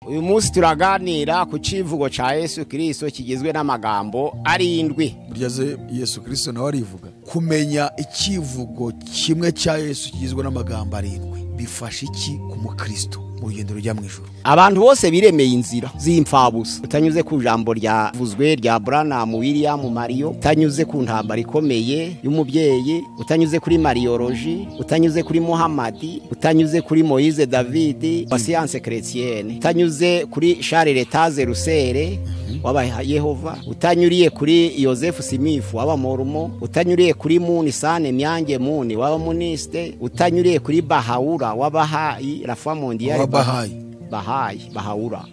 Uyu munsi turaganira ku civugo ca Yesu Kristo kigizwe n'amagambo arindwi. Burya se Yesu Kristo nawe arivuga. Kumenya ikivugo kimwe cya Yesu kigizwe n'amagambo arindwi bifasha iki ku mukristo mu rugendo rujya mu ijuru? Abantu bose biremeye inzira z'imfabusa, utanyuze ku jambo ryavuzwe rya Branham William Mario, utanyuze ku ntambara ikomeye y'umubyeyi, utanyuze kuri Mariology, utanyuze kuri Muhammad, utanyuze kuri Moise David wa science chrétienne, utanyuze kuri Charles Taze Russell w'aba Yehova, utanyuriye kuri Joseph Smith w'aba Mormon, utanyuriye kuri Muni Sane Myange Muni w'aba Muniste, utanyuriye kuri Bahaura w'Abahai la foi mondiale Bahai Bahaura,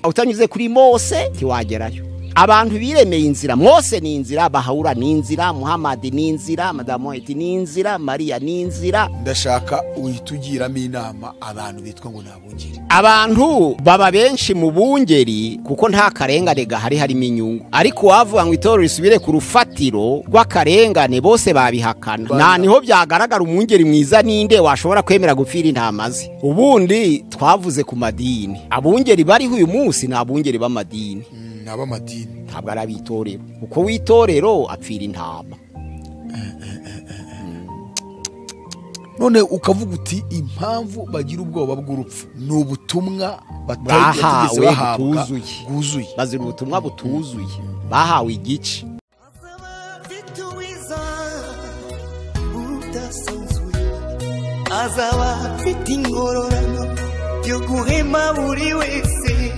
utanyuze kuri Mose ntiwagerayo. Abantu biremeye inzira. Mose ni inzira, Bahaura ni inzira, Muhammad ni inzira, Madamu White ni inzira, Maria ni inzira. Ndashaka uhitugiramo inama abantu bitwa ngo nabungeri. Abantu baba benshi mu bungeri kuko nta karengane gahari, harimo inyungu. Ariko wavuga ngo itorero risubire ku rufatiro rw'akarengane, bose babihakana. Nta niho byagaragara umwungeri mwiza ninde washobora kwemera gupfira intama ze. Ubundi twavuze ku madini, abungeri bariho uyu munsi ni abungeri b'amadini, n'abamadini, ntabwo ari abitorero, kuko witorero apfira intama. None ukavuga uti impamvu bagira ubwoba bw'urupfu ni ubutumwa batigeze bahabwa bwuzuye, bazira ubutumwa butuzuye, bahawe igice. Azaba afite ingororano yo guhema buri wese,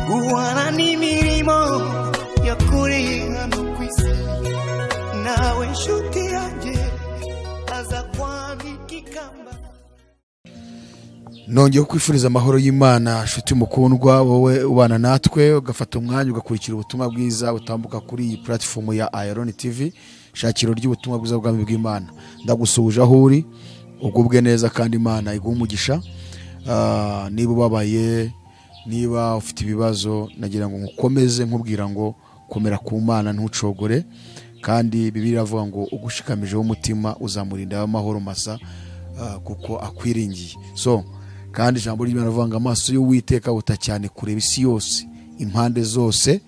guhana n'imirimo yakoreye hano ku isi, nawe nshuti yanjye aza kwambika ikamba. Nongeye kwifuriza amahoro y'Imana nshuti mukundwa, wowe ubana natwe ugafata umwanya ugakurikira ubutumwa bwiza butambuka kuri iyi platform ya Iron TV, shakiro ry'ubutumwa bwiza bw'Ubwami bw'Imana. Ndagusuhuje aho uri, ugubwe neza kandi Imana iguhe umugisha. Niba ubabaye, niba ufite ibibazo, nagira ngo nkukomeze nkubwira ngo komera ku Mana ntucogore, kandi Bibiliya iravuga ngo ugushikamijeho umutima uzamurinda amahoro masa, kuko akwiringiye. So kandi ijambo ry'Imana rivuga ngo amaso y'Uwiteka ahuta cyane kureba isi yose impande zose,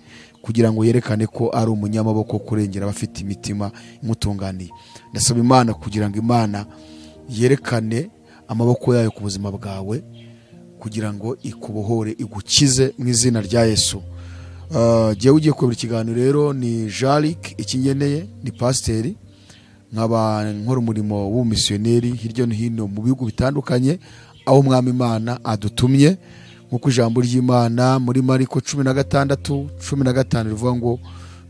kugira ngo yerekane ko ari umunyamaboko kurengera abafite imitima imutunganiye. Ndasaba Imana kugira ngo Imana yerekane amaboko yayo ku buzima bwawe, kugira ngo ikubohore igukize mu izina rya Yesu. Jewe ugiye kubira ikiganiro rero ni Jalik Ikingeneye, ni pasiteri, nkaba nkora umurimo w'ubumisiyoneri hirya no hino mu bihugu bitandukanye aho Umwami Imana adutumye, nkuko ijambo ry'Imana muri Mariko 16:15 rivuga ngo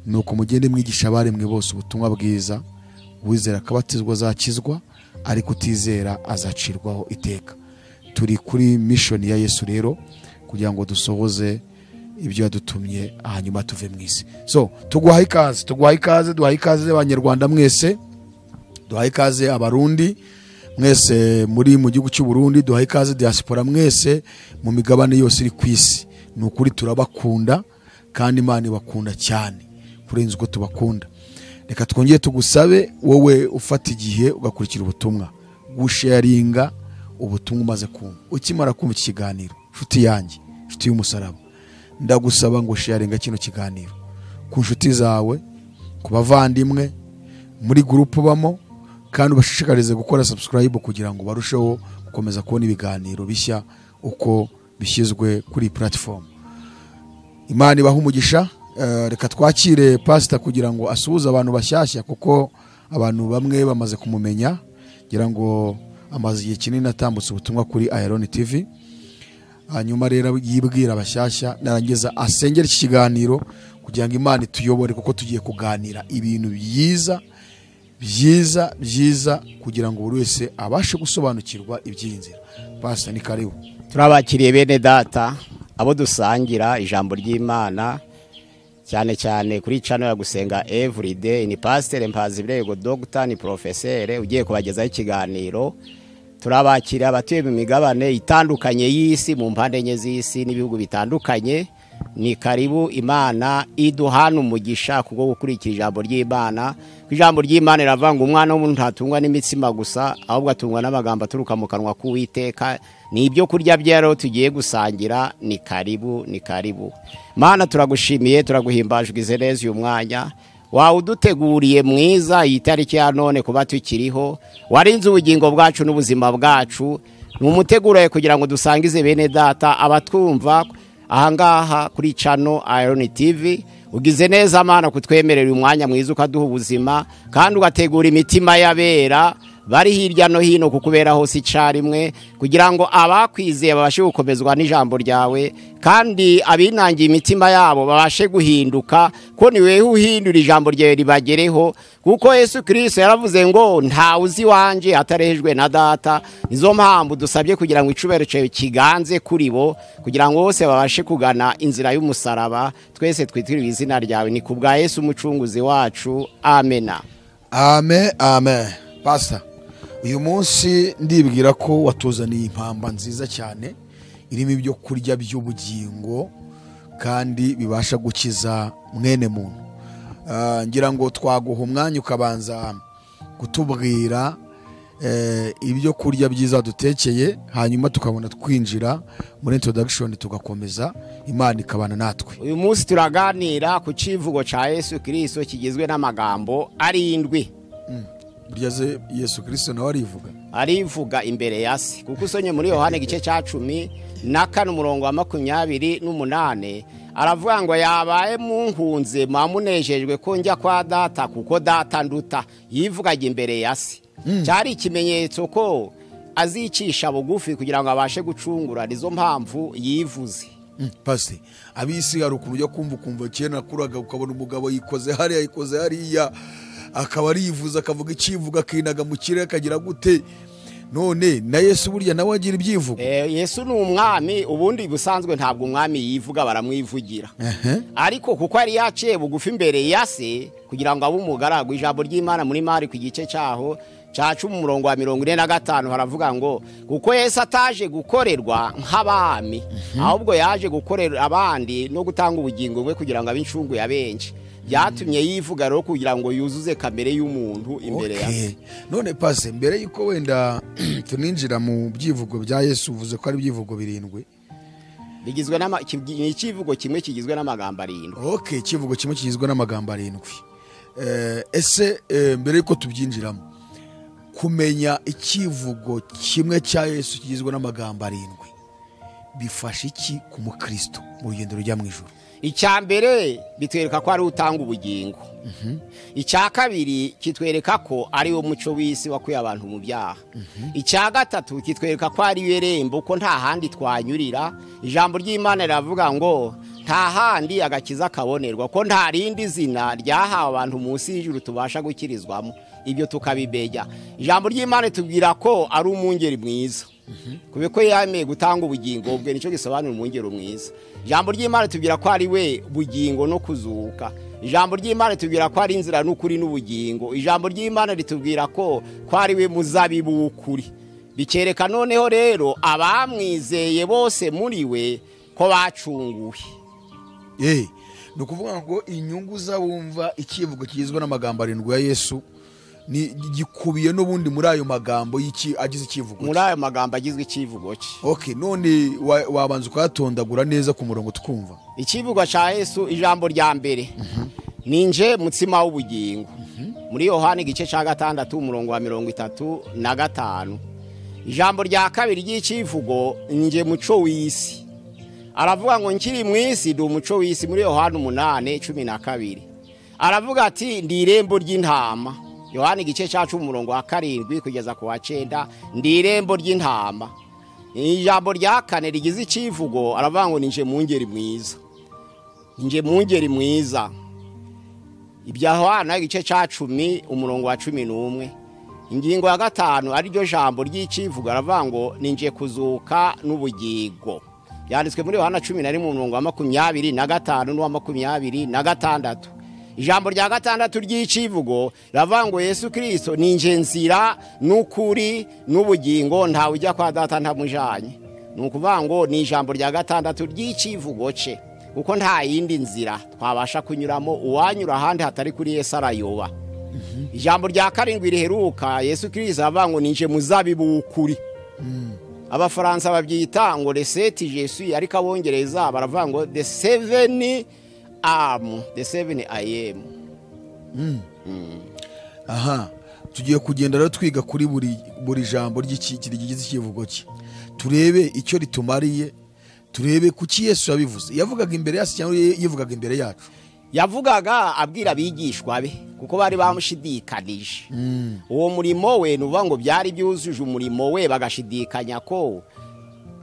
nuko mugende mwigisha abaremwe bose ubutumwa bwiza, uwizera akabatizwa azakizwa, ariko utizera azacirwaho iteka. Turi kuri mission ya Yesu rero kugira ngo dusohoze ibyo yadutumye, hanyuma tuve mu isi. So tuguhaye ikaze, tuguhaye ikaze, duhaye ikaze abanyarwanda mwese, duhaye ikaze abarundi mwese muri mu gihugu cy'u Burundi, duhaye ikaze diaspora mwese mu migabane yose iri ku isi. Ni ukuri turabakunda kandi Imana ibakunda cyane kurenza uko tubakunda. Reka twongere tugusabe wowe ufata igihe ugakurikira ubutumwa, gusharinga ubutumwa umaze kumva. Ukimara kumva iki kiganiro, nshuti yanjye, nshuti y'umusaraba, ndagusaba ngo sharinga kino kiganiro ku nshuti zawe, ku bavandimwe muri group bamo, kandi ubashishikarize gukora subscribe kugira ngo barusheho gukomeza kubona ibiganiro bishya uko bishyizwe kuri platform. Imana ibahe umugisha. Reka twakire pastor kugira ngo asuhuze abantu bashyashya, kuko abantu bamwe bamaze kumumenya, ngira ngo amaze igihe kinini atambutse ubutumwa kuri Iron TV. Hanyuma rero yibwira abashyashya, narangiza asengera iki kiganiro kugira ngo Imana ituyobore, kuko tugiye kuganira ibintu byiza byiza byiza kugira ngo buri wese abashe gusobanukirwa iby'iyi nzira. Pastor ni karibu. Turabakiriye bene data abo dusangira ijambo ry'Imana cyane cyane kuri channel ya Gusenga Everyday. Ni Pastor Mpazibirego Doctor, ni professeur ugiye kubagezaho ikiganiro. Turabakira abatuye mu migabane itandukanye y'isi, mu mpande enye z'isi n'ibihugu bitandukanye. Ni karibu, Imana iduhana umugisha kubwo gukurikira ijambo ry'Imana. Ijambo ry'Imana riravuga ngo umwana w'umuntu ntatungwa n'imitsima gusa, ahubwo atungwa n'amagambo aturuka mu kanwa k'Uwiteka. Ni ibyo kurya byero tugiye gusangira. Ni karibu, ni karibu. Mana, turagushimiye, turaguhimbaje, ugize neza uyu mwanya wawuduteguriye mwiza, iyi tariki ya none kuba tukiriho, warinze ubugingo bwacu n'ubuzima bwacu. Ni umuteguro kugira ngo dusangize bene data abatwumva ahangaha kuri channel Iron TV. Ugize neza Mana kutwemerera uyu mwanya mwiza, ukaduha ubuzima kandi ugategura imitima y'abera bari hirya no hino kukubera hose icarimwe, kugira ngo abakwizeye babashe gukomezwa n'ijambo ryawe, kandi abinangiye imitima yabo babashe guhinduka, ko ni wewe uhindura ijambo ryawe ribagereho. Kuko Yesu Kristo yaravuze ngo nta uzi wanje atarejwe na data. Nizo mpamvu dusabye kugira ngo icubero cyawe kiganze kuri bo, kugira ngo bose babashe kugana inzira y'umusaraba. Twese twitiriwe izina ryawe, ni kubwa Yesu umucunguzi wacu. Amena. Amen, amen. Pastor, uyu munsi ndibwira ko watuzaniye impamba nziza cyane irimo ibyo kurya by'ubugingo kandi bibasha gukiza mwene muntu. Ngira ngo twaguha umwanya ukabanza kutubwira ibyo kurya byiza dutekeye, hanyuma tukabona twinjira muri introduction tugakomeza, Imana ikabana natwe. Uyu munsi turaganira ku civugo ca Yesu Kristo kigizwe n'amagambo arindwi. Burya se Yesu Kristo nawe arivuga? Arivuga imbere ya se, kuko usonye muri Yohana igice ca 14 umurongo wa 28 aravuga ngo yabaye munkunze mwamunejejwe ko njya kwa data, kuko data nduta. Yivugaga imbere ya se. Cyari ikimenyetso ko azicisha bugufi kugira ngo abashe gucungura. Nizo mpamvu yivuze. Pasi abisi hari ukuntu ujya kumva ukumva kera nakuraga ukabona umugabo yikoze hariya yikoze hariya, akaba arivuza akavuga icivuga akinaga mu kirere akagira gute. None na Yesu burya nawe agira ibyivugo. Yesu ni umwami, ubundi busanzwe ntabwo umwami yivuga, baramwivugira. Ariko kuko ari yaciye bugufi imbere ya se kugira ngo abe umugaragu, ijambo ry'Imana muri Mariko igice cyaho ca 10 umurongo wa 45 haravuga ngo kuko Yesu ataje gukorerwa nk'abami, ahubwo yaje gukorera abandi no gutanga ubugingo bwe kugira ngo abe incungu ya benshi. Byatumye yivuga rero kugira ngo yuzuze kamere y'umuntu imbere ya se. None pase, mbere yuko wenda tuninjira mu byivugo bya Yesu, uvuze ko ari ibyivugo birindwi bigizwe n'icivugo kimwe kigizwe n'amagambo arindwi. Okay, icivugo kimwe kigizwe n'amagambo arindwi. Ese mbere yuko tubyinjiramo, kumenya ikivugo kimwe cya Yesu kigizwe n'amagambo arindwi bifasha iki ku mukristo mu rugendo rujya mu ijuru? Icya mbere bitwereka ko ari utanga ubugingo. Icya kabiri kitwereka ko ari wo muco w'isi wakuye abantu mu byaha. Icya gatatu kitwereka ko ari we rembo, ko nta handi twanyurira. Ijambo ry'Imana riravuga ngo nta handi agakiza kabonerwa, ko nta rindi zina ryahawe abantu munsi y'ijuru tubasha gukirizwamo. Ibyo tukabibega. Ijambo ry'Imana tubwira ko ari umwungeri mwiza, kubera ko yemeye gutanga ubugingo bwe, nicyo gisobanura umwungeri mwiza. Ijambo ry'Imana tubwira ko ari we bugingo no kuzuka. Ijambo ry'Imana tubwira ko ari inzira n'ukuri n'ubugingo. Ijambo ry'Imana ritubwira ko ari we muzabibu w'ukuri. Bikereka noneho rero abamwizeye bose muri we ko bacunguwe. Ni ukuvuga ngo inyungu z'abumva ikivugo kigizwe n'amagambo arindwi ya Yesu ni gikubiye n'ubundi muri ayo magambo y'iki agize ikivugo. Muri ayo magambo agizwe ikivugo cye. Okay, none wabanza ukayatondagura neza ku murongo tukumva. Ikivugo cya Yesu, ijambo rya mbere ninje mutsima w'ubugingo. Muri Yohana igice cya 6 umurongo wa 35. Ijambo rya kabiri ry'ikivugo nje muco w'isi. Aravuga ngo nkiri mu isi ndi umuco w'isi, muri Yohana 8:12. Aravuga ati ndi irembo ry'intama. Yohana igice cya 10 umurongo wa 7 kugeza ku wa 9, ndi irembo ry'intama. Ijambo rya kane rigize ikivugo aravuga ngo ninje mungeri mwiza. Ninje mungeri mwiza. Ibya Yohana igice cya 10 umurongo wa 11. Ingingo ya 5 ari ryo jambo ry'ikivugo aravuga ngo ninje kuzuka n'ubugingo. Yanditswe muri Yohana 11 umurongo wa 25 n'uwa 26. Ijambo rya 6 ry'ikivugo ravuga ngo Yesu Kristo ninje nzira n'ukuri n'ubugingo, ntawe ujya kwa data ntamujanye. Ni ukuvuga ngo ni ijambo rya 6 ry'ikivugo ce. Kuko nta yindi nzira twabasha kunyuramo, uwanyura ahandi hatari kuri Yesu arayoba. Ijambo rya karindwi riheruka, Yesu Kristo avuga ngo ninje muzabibu w'ukuri. Abafaransa babyita ngo les sept je suis, ariko abongereza baravuga ngo the seven am, the seven I am. Aha tugiye kugenda rero twiga kuri buri jambo rigize ikivugo cye, turebe icyo ritumariye, turebe kuki Yesu yabivuze. Yavugaga imbere yacu cyangwa yivugaga imbere yacu? Yavugaga abwira abigishwa be, kuko bari bamushidikanije. Uwo murimo we, nuvuga ngo byari byuzuje umurimo we, bagashidikanya ko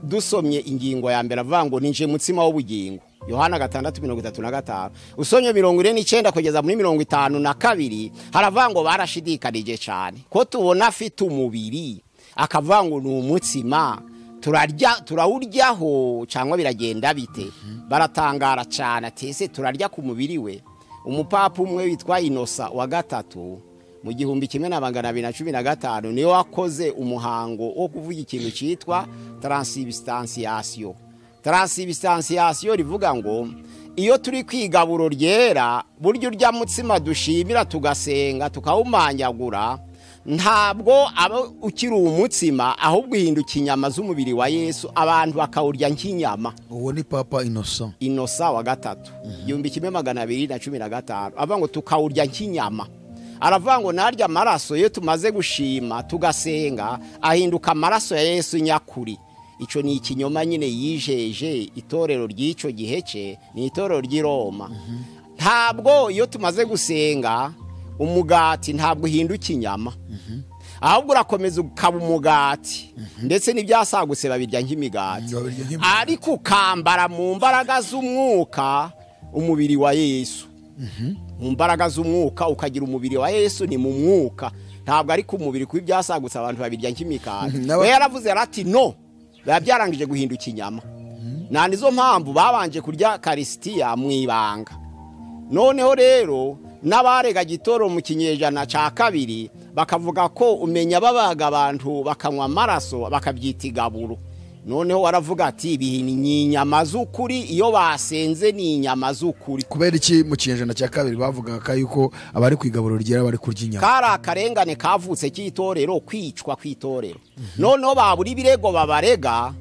dusomye ingingo ya mbere avuga ngo ninje mutsima w'ubugingo, Yohana 6:35. Usomye 49 kugeza muri 52 haravuga ngo barashidikanije cyane ko tubona afite umubiri, akavuga ngo ni umutsima turarya, turawuryaho cyangwa biragenda bite? Baratangara cyane ati ese turarya ku mubiri we? Umupapa umwe witwa Inosa wa gatatu mu 1215 niwe wakoze umuhango wo kuvuga ikintu cyitwa transubstantiation. Transubstantiation rivuga ngo iyo turi kwigaburo ryera, buryo urya mutsima dushimira tugasenga tukawumanyagura, ntabwo aba ukiri umutsima, ahubwo uhinduka inyama z'umubiri wa Yesu, abantu bakawurya nk'inyama. Uwo ni Papa Innocent. Inosa wa gatatu, 1215, avuga ngo tukawurya nk'inyama. Aravuga ngo narya amaraso iyo tumaze gushima tugasenga ahinduka amaraso ya Yesu nyakuri. Ico ni ikinyoma nyine yijeje itorero ry'icyo gihe cye, ni itorero ry'i Roma. Ntabwo iyo tumaze gusenga umugati ntabwo uhinduka inyama, ahubwo urakomeza ukaba umugati, ndetse n'ibyasagutse babirya nk'imigati, ariko ukambara mu mbaraga z'umwuka umubiri wa Yesu. Mu mbaraga z'umwuka ukagira umubiri wa Yesu, ni mu mwuka, ntabwo ari ku mubiri, kuko ibyasagutse abantu babirya nk'imikati. We yaravuze ati no, biba byarangije guhinduka inyama. Nta nizo mpamvu babanje kurya karisitiya mu ibanga. Noneho rero n'abarega gitoro mu kinyejana cya kabiri bakavuga ko umenya babaga abantu bakanywa amaraso bakabyita igaburo. Noneho waravuga ati ibi ni inyama z'ukuri, iyo basenze ni inyama z'ukuri. Kubera iki mu kinyejana cya kabiri bavugaga yuko abari ku igaburo ryera bari kurya inyama? Kari akarengane kavutse cy'itorero, kwicwa kw'itorero. Noneho babura ibirego babarega,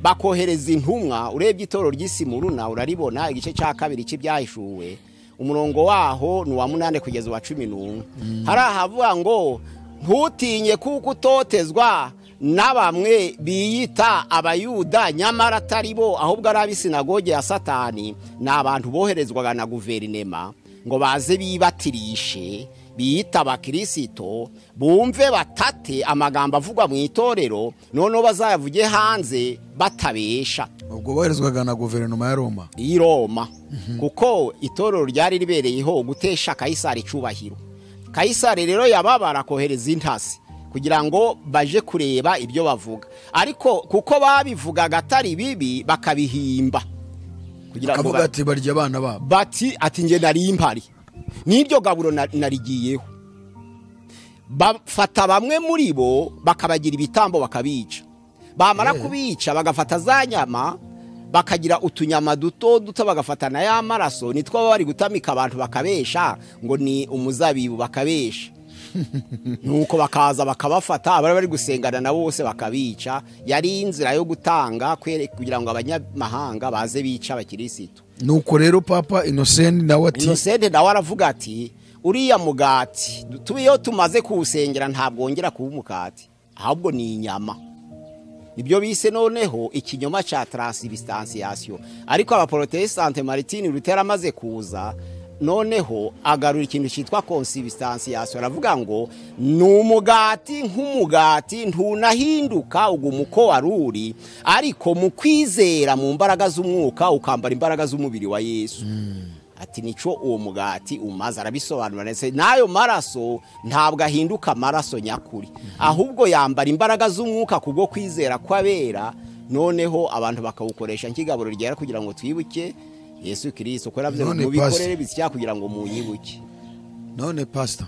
bakohereza intumwa. Urebye itorero ry'Isimuruna uraribona, igice cya kabiri cy'ibyahishuwe, umurongo waho ni uwa 8 kugeza uwa 11. Hari ahavuga ngo ntutinye kuko utotezwa na bamwe biyita abayuda nyamara atari bo, ahubwo ari ab'isinagoge ya Satani. Ni abantu boherezwaga na guverinema ngo baze bibatirishe, biyita abakirisito, bumve batate amagambo avugwa mu itorero, noneho bazayavuge hanze batabesha. Ubwo boherezwaga na guverinoma ya Roma, i Roma, kuko itorero ryari ribereyeho gutesha Kayisari icubahiro. Kayisari rero yababara kohereza intasi kugira ngo baje kureba ibyo bavuga, ariko kuko babivugaga atari bibi bakabihimba kugira ngo ati barya abana babo, bati ati nge nari impari n'iryo gaburo narigiyeho. Bafata bamwe muri bo bakabagira ibitambo bakabica, bamara kubica bagafata za nyama bakagira utunyama duto duto, bagafata na ya maraso nitwo bari gutamika abantu bakabesha ngo ni umuzabibu, bakabesha. Nuko bakaza bakabafata abari bari gusengana nabo bose bakabica. Yari inzira yo gutanga kugira ngo abanyamahanga baze bica abakirisitu. Nuko rero Papa Innocent nawe ati, Innocent nawe aravuga ati uriya mugati iyo tumaze kuwusengera ntabwo wongera kuba umukati, ahubwo ni inyama. Nibyo bise noneho ikinyoma cha transubstantiation. Ariko abaprotestante Martin Luther amaze kuza noneho agarura ikintu cyitwa consubstantiation, aravuga ngo ni umugati nk'umugati ntunahinduka uguma uko waruri, ariko mu kwizera mu mbaraga z'umwuka ukambara imbaraga z'umubiri wa Yesu. Ati nico uwo mugati umaze. Arabisobanura neza, nayo maraso ntabwo ahinduka amaraso nyakuri, ahubwo yambara imbaraga z'umwuka kubwo kwizera kw'abera, noneho abantu bakawukoresha nk'igaburo ryera kugira ngo twibuke Yesu Kristo, ko yavuze ngo mubikorere bitya kugira ngo munyibuke. None pastor,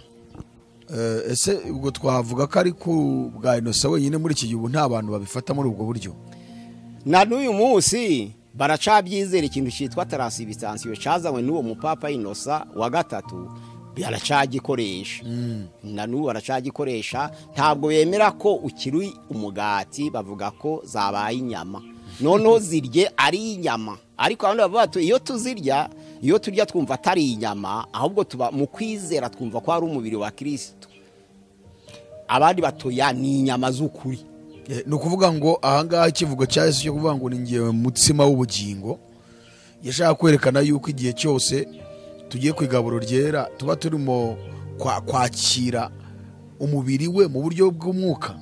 ese ubwo twavuga ko ari ku bwa Innocent wenyine muri iki gihe nta bantu babifata muri ubwo buryo? Na n'uyu munsi Baracabyizera ikintu cyitwa transubstantiation cyazanywe n'uwo mupapa Inosa wa gatatu, baracagikoresha na n'ubu baracagikoresha. Ntabwo bemera ko ukiri umugati, bavuga ko zabaye inyama, noneho zirye ari inyama. Ariko abandi bavuga bati iyo tuzirya, iyo turya twumva atari inyama, ahubwo tuba mu kwizera twumva ko ari umubiri wa Kristo. Abandi batoya ni inyama z'ukuri. Ni ukuvuga ngo ahangaha ikivugo cya Yesu cyo kuvuga ngo ni ngewe mutsima w'ubugingo, yashaka kwerekana yuko igihe cyose tugiye ku igaburo ryera tuba turimo kwakira umubiri we mu buryo bw'umwuka.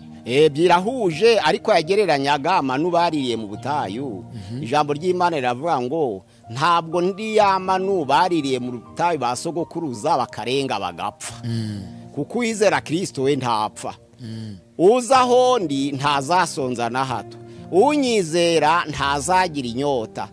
Birahuje, ariko yagereranyaga amanu baririye mu butayu. Ijambo ry'Imana riravuga ngo ntabwo ndi ya manu baririye mu butayu ba sogokuruza bakarenga bagapfa, kuko uwizera Kristo we ntapfa. Uza aho ndi ntazasonza na hato, unyizera ntazagira inyota.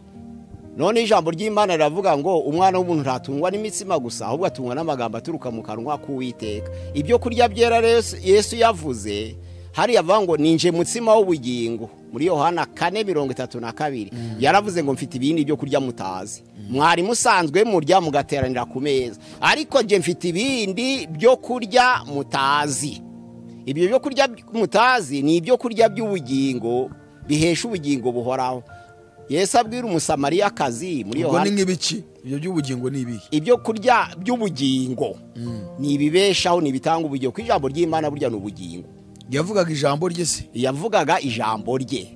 None ijambo ry'Imana riravuga ngo umwana w'umuntu ntatungwa n'imitsima gusa, ahubwo atungwa n'amagambo aturuka mu kanwa k'Uwiteka. Ibyo kurya byera Yesu yavuze hariya avuga ngo ninje mutsima w'ubugingo muri Yohana 4:32. Yaravuze ngo mfite ibindi byo kurya mutazi, mwari musanzwe murya mugateranira ku meza, ariko nje mfite ibindi byo kurya mutazi. Ibyo byo kurya mutazi ni ibyo kurya by'ubugingo bihesha ubugingo buhoraho. Yesu abwira Umusamariyakazi muri Ubwo Yohana ni nk'ibiki ibyo by'ubugingo ni ibihe? Ibyo kurya by'ubugingo ni ibibeshaho, ni ibitanga ubugingo. Ku ijambo ry'Imana burya ni ubugingo. Yavugaga ijambo rye se? Yavugaga ijambo rye.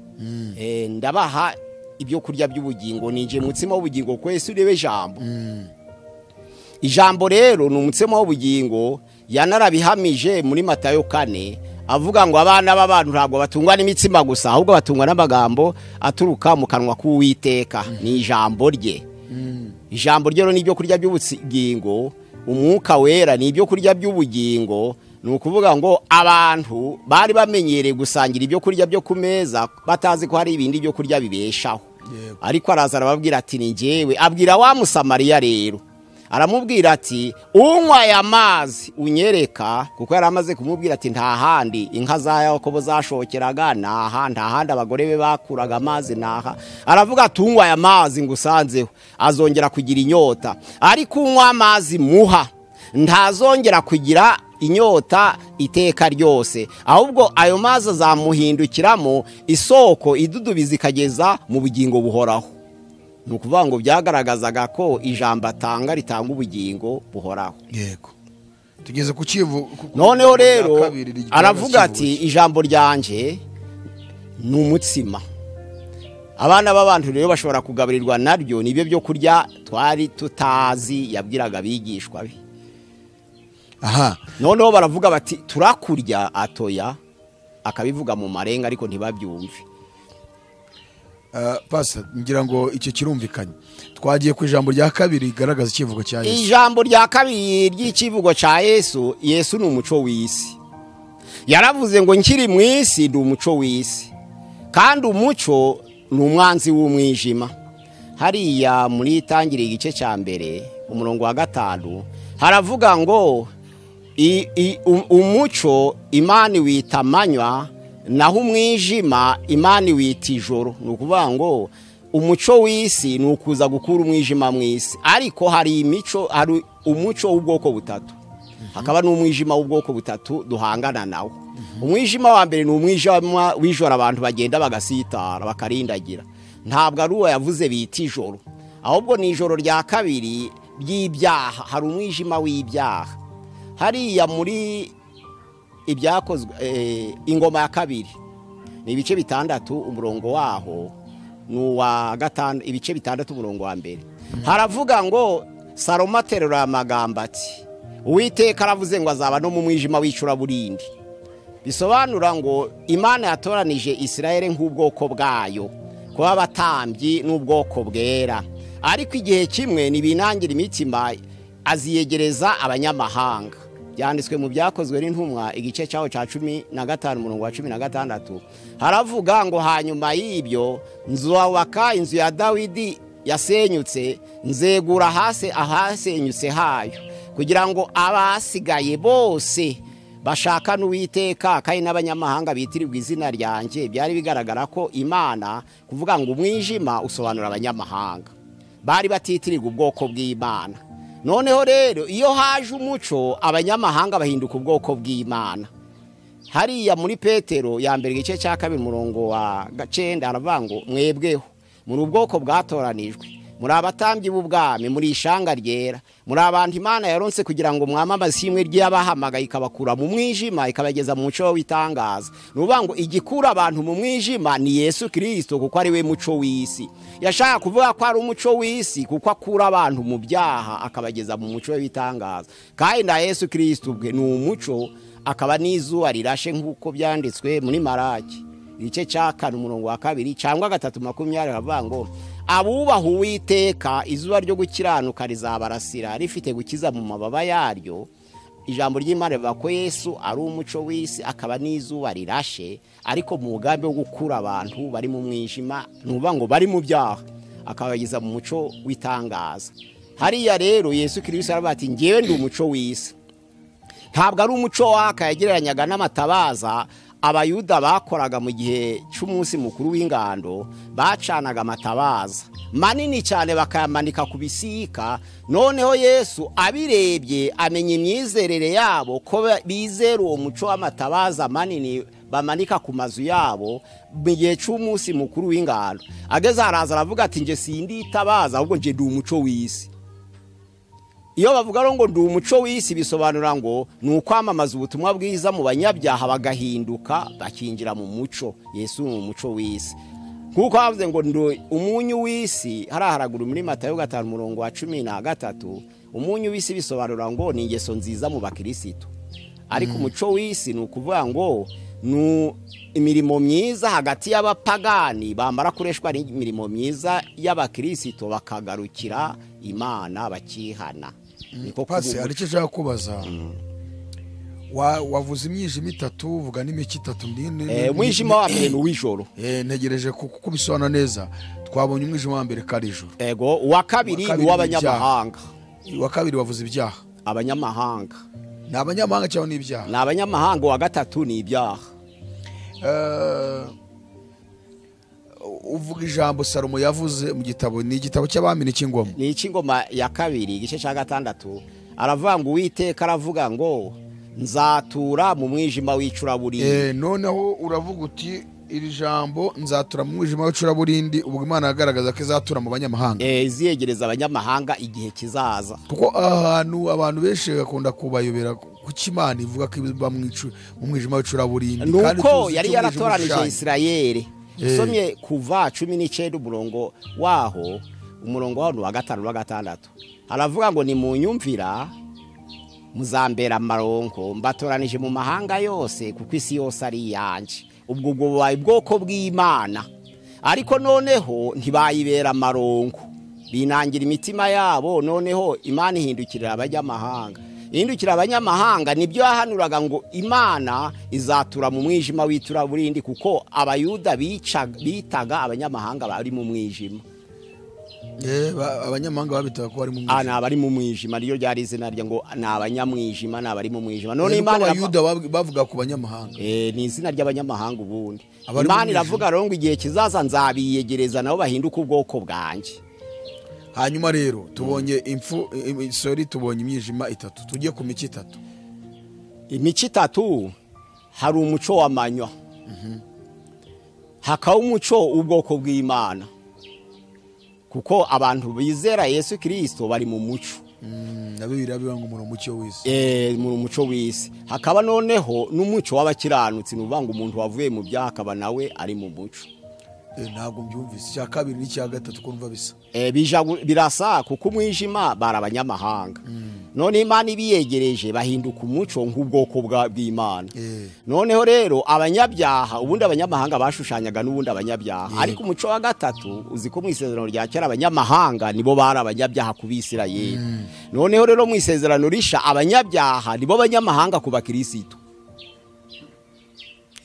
Ndabaha ibyo kurya by'ubugingo, ninje mutsima w'ubugingo, ko Yesu urebe ijambo. Ijambo rero ni umutsima w'ubugingo, yanarabihamije muri Matayo 4 avuga ngo abana b'abantu ntabwo batungwa n'imitsima gusa, ahubwo batungwa n'amagambo aturuka mu kanwa k'Uwiteka. Ni ijambo rye. Ijambo rye ni ibyo kurya by'ubugingo, umwuka wera ni ibyo kurya by'ubugingo. Ni ukuvuga ngo abantu bari bamenyereye gusangira ibyo kurya byo ku meza batazi ko hari ibindi byo kurya bibeshaho. Ariko araza arababwira ati ni njyewe. Abwira wa Musamariya rero, aramubwira ati unywa aya mazi unyereka, kuko yari amaze kumubwira ati nta handi inka za Yakobo zashokeraga, naha nta handi abagore be bakuraga amazi, naha. Aravuga ati unywa aya mazi ngusanzeho azongera kugira inyota, ariko unywa amazi muha ntazongera kugira inyota iteka ryose, ahubwo ayo mazi azamuhindukiramo isoko idudubiza ikageza mu bugingo buhoraho. Ni ukuvuga ngo byagaragazaga ko ijambo atanga ritanga ubugingo buhoraho. Yego, tugeze ku kivu. Noneho rero aravuga ati ijambo ryanje ni umutsima. Abana b'abantu rero bashobora kugaburirwa naryo, nibyo byo kurya twari tutazi, yabwiraga abigishwa be. Aha. Noneho baravuga bati turakurya atoya, akabivuga mu marenga ariko ntibabyumve. Pastor, ngira ngo icyo kirumvikanye. Twagiye ku ijambo rya kabiri rigaragaza ikivugo cya Yesu. Ijambo rya kabiri ry'ikivugo cya Yesu, Yesu ni umuco w'isi. Yaravuze ngo nkiri mu isi ndi umuco w'isi, kandi umuco ni umwanzi w'umwijima. Hariya muri Itangiriro igice cya 1 umurongo wa 5 haravuga ngo umuco Imana wita amanywa, naho umwijima Imana wita ijoro. Ni ukuvuga ngo umuco w'isi ni ukuza gukura umwijima mu isi, ariko hari imico, hari umuco w'ubwoko butatu, hakaba n'umwijima w'ubwoko butatu duhangana nawo. Umwijima wa mbere ni umwijima w'ijoro, abantu bagenda bagasitara bakarindagira. Ntabwo ari uwo yavuze bita ijoro, ahubwo ni ijoro rya kabiri ry'ibyaha. Hari umwijima w'ibyaha. Hariya muri ibyakozwe ingoma ya kabiri ni ibice 6 umurongo waho ni uwa 5, ibice 6 umurongo wa 1 haravuga ngo Salomo aterura amagambo ati Uwiteka aravuze ngo azaba no mu mwijima w'icuraburindi. Bisobanura ngo Imana yatoranije Isirayeli nk'ubwoko bwayo, kuba abatambyi n'ubwoko bwera, ariko igihe kimwe nibinangira imitima aziyegereza abanyamahanga. Byanditswe mu byakozwe n'intumwa igice cyaho cya 15 umurongo wa 16 haravuga ngo hanyuma y'ibyo nzubaka inzu ya Dawidi yasenyutse, nzegura hasi ahasenyutse hayo, kugira ngo abasigaye bose Bashaka n'Uwiteka kandi n'abanyamahanga bitirirwa izina ryanjye. Byari bigaragara ko Imana kuvuga ngo umwijima usobanura abanyamahanga bari batitirirwa ubwoko bw'Imana. Noneho rero iyo haje umuco abanyamahanga bahinduka ubwoko bw'Imana. Hariya muri Petero ya mbere igice cya 2 umurongo wa 9 aravuga ngo mwebweho muri ubwoko bwatoranijwe, muri abatambyi b'ubwami, muri ishanga ryera, muri abantu Imana yaronse kugira ngo mwamamaze ishimwe ry'abahamagaye ikabakura mu mwijima ikabageza mu muco w'itangaza. Nuvuga ngo igikura abantu mu mwijima ni Yesu Kristo, kuko ari we muco w'isi. Yashaka kuvuga ko ari umuco w'isi kuko akura abantu mu byaha akabageza mu muco w'itangaza. Kandi na Yesu Kristo ubwe ni umuco, akaba n'izuba rirashe nk'uko byanditswe muri Maraki igice cya 4 umurongo wa 2 cyangwa 3:20 aravuga ngo abubaha Uwiteka izuba ryo gukiranuka rizabarasira rifite gukiza mu mababa yaryo. Ijambo ry'Imana rivuga ko Yesu ari umuco w'isi akaba n'izuba rirashe, ariko mu mugambi wo gukura abantu bari mu mwijima, nuvuga ngo bari mu byaha, akabageza mu muco w'itangaza. Hariya rero Yesu Kristo aravuga ati ngewe ndi umuco w'isi. Ntabwo ari umuco waka yagereranyaga n'amatabaza Abayuda bakoraga mu gihe cy'umunsi mukuru w'ingando. Bacanaga amatabaza manini cyane bakayamanika ku bisika. Noneho Yesu abirebye amenya imyizerere yabo ko bizera uwo muco w'amatabaza manini bamanika ku mazu yabo mu gihe cy'umunsi mukuru w'ingando. Ageze araza aravuga ati nje sinditabaza ahubwo nje ndi umuco w'isi. Iyo bavuga ngo ndi umuco w'isi bisobanura ngo ni ukwamamaza ubutumwa bwiza mu banyabyaha bagahinduka bakinjira mu muco. Yesu ni umuco w'isi. Kuko bavuze ngo ndi umunyu w'isi, haraharaguru muri Matayo 5 umurongo wa 13, umunyu w'isi bisobanura ngo ni ingeso nziza mu bakristo. Ariko umuco w'isi ni ukuvuga ngo ni imirimo myiza hagati y'abapagani bamara kureshwa n'imirimo myiza y'abakristo bakagarukira Imana bakihana. Pasi hari icyo nshaka kubaza. Wavuze imyijima itatu, uvuga n'imico itatu. Umwijima wa mbere ni uw'ijoro. Ntegereje kubisobanura neza. Twabonye umwijima wa mbere kari ijoro. Ego, uwa kabiri ni uw'abanyamahanga. Uwa kabiri wavuze ibyaha. Abanyamahanga. Ni abanyamahanga cyangwa ni ibyaha? Ni abanyamahanga. Uwa gatatu ni ibyaha. Uvuga ijambo Salomo yavuze mu gitabo, ni igitabo cy'abami n'icy'ingoma. Ni icy'ingoma ya 2 igice cya 6. Aravuga ngo Uwiteka aravuga ngo nzatura mu mwijima w'icuraburindi. Noneho uravuga uti iri jambo nzatura mu mwijima w'icuraburindi, ubwo Imana yagaragaza ko izatura mu banyamahanga. Iziyegereza abanyamahanga igihe kizaza. Kuko ahantu abantu benshi bakunda kubayobera kuki Imana ivuga ko iba mu mwijima w'icuraburindi, kandi nuko yari yaratoranije Isirayeli. Usomye kuva 19 umurongo waho, umurongo waho wa 5 wa 6, aravuga ngo ni munyumvira muzambera amaronko, mbatoranije mu mahanga yose kuko isi yose ari iyanjye. Ubwo bubaye ubwoko bw'Imana, ariko noneho ntibayibera amaronko, binangira imitima yabo. Noneho Imana ihindukirira abanyamahanga. Ihindukira abanyamahanga nibyo yahanuraga ngo Imana izatura mu mwijima w'icuraburindi, kuko Abayuda bitaga abanyamahanga bari mu mwijima. Abanyamahanga babitaga ko bari mu mwijima. Ni abari mu mwijima, niyo ryari izina rye ngo ni abanyamwijima, ni abari mu mwijima. None Imana Abayuda bavuga ku banyamahanga. Ni izina ry'abanyamahanga ubundi. Imana iravuga rero ngo igihe kizaza nzabiyegereza nabo bahinduka ubwoko bwanjye. Hanyuma rero tubonye impfu, sorry, tubonye imyijima itatu, tugiye ku mico itatu. Imico itatu, hari umuco w'amanywa, hakaba umuco w'ubwoko bw'Imana, kuko abantu bizera Yesu Kristo bari mu muco. Na Bibiliya bivuga ngo muri umuco w'isi. Muri umuco w'isi. Hakaba noneho n'umuco w'abakiranutsi, nuvuga ngo umuntu wavuye mu byaha akaba nawe ari mu muco. Ntabwo mbyumvise. Icya kabiri n'icya gatatu ko numva bisa. Birasa kuko umwijima bari abanyamahanga. None Imana ibiyegereje bahinduka umuco nk'ubwoko bw'Imana. Noneho rero abanyabyaha, ubundi abanyamahanga bashushanyaga n'ubundi abanyabyaha. Ariko umuco wa gatatu uzi ko mu isezerano rya kera abanyamahanga nibo bari abanyabyaha ku Bisirayeli. Noneho rero mu isezerano risha abanyabyaha nibo banyamahanga ku bakristo.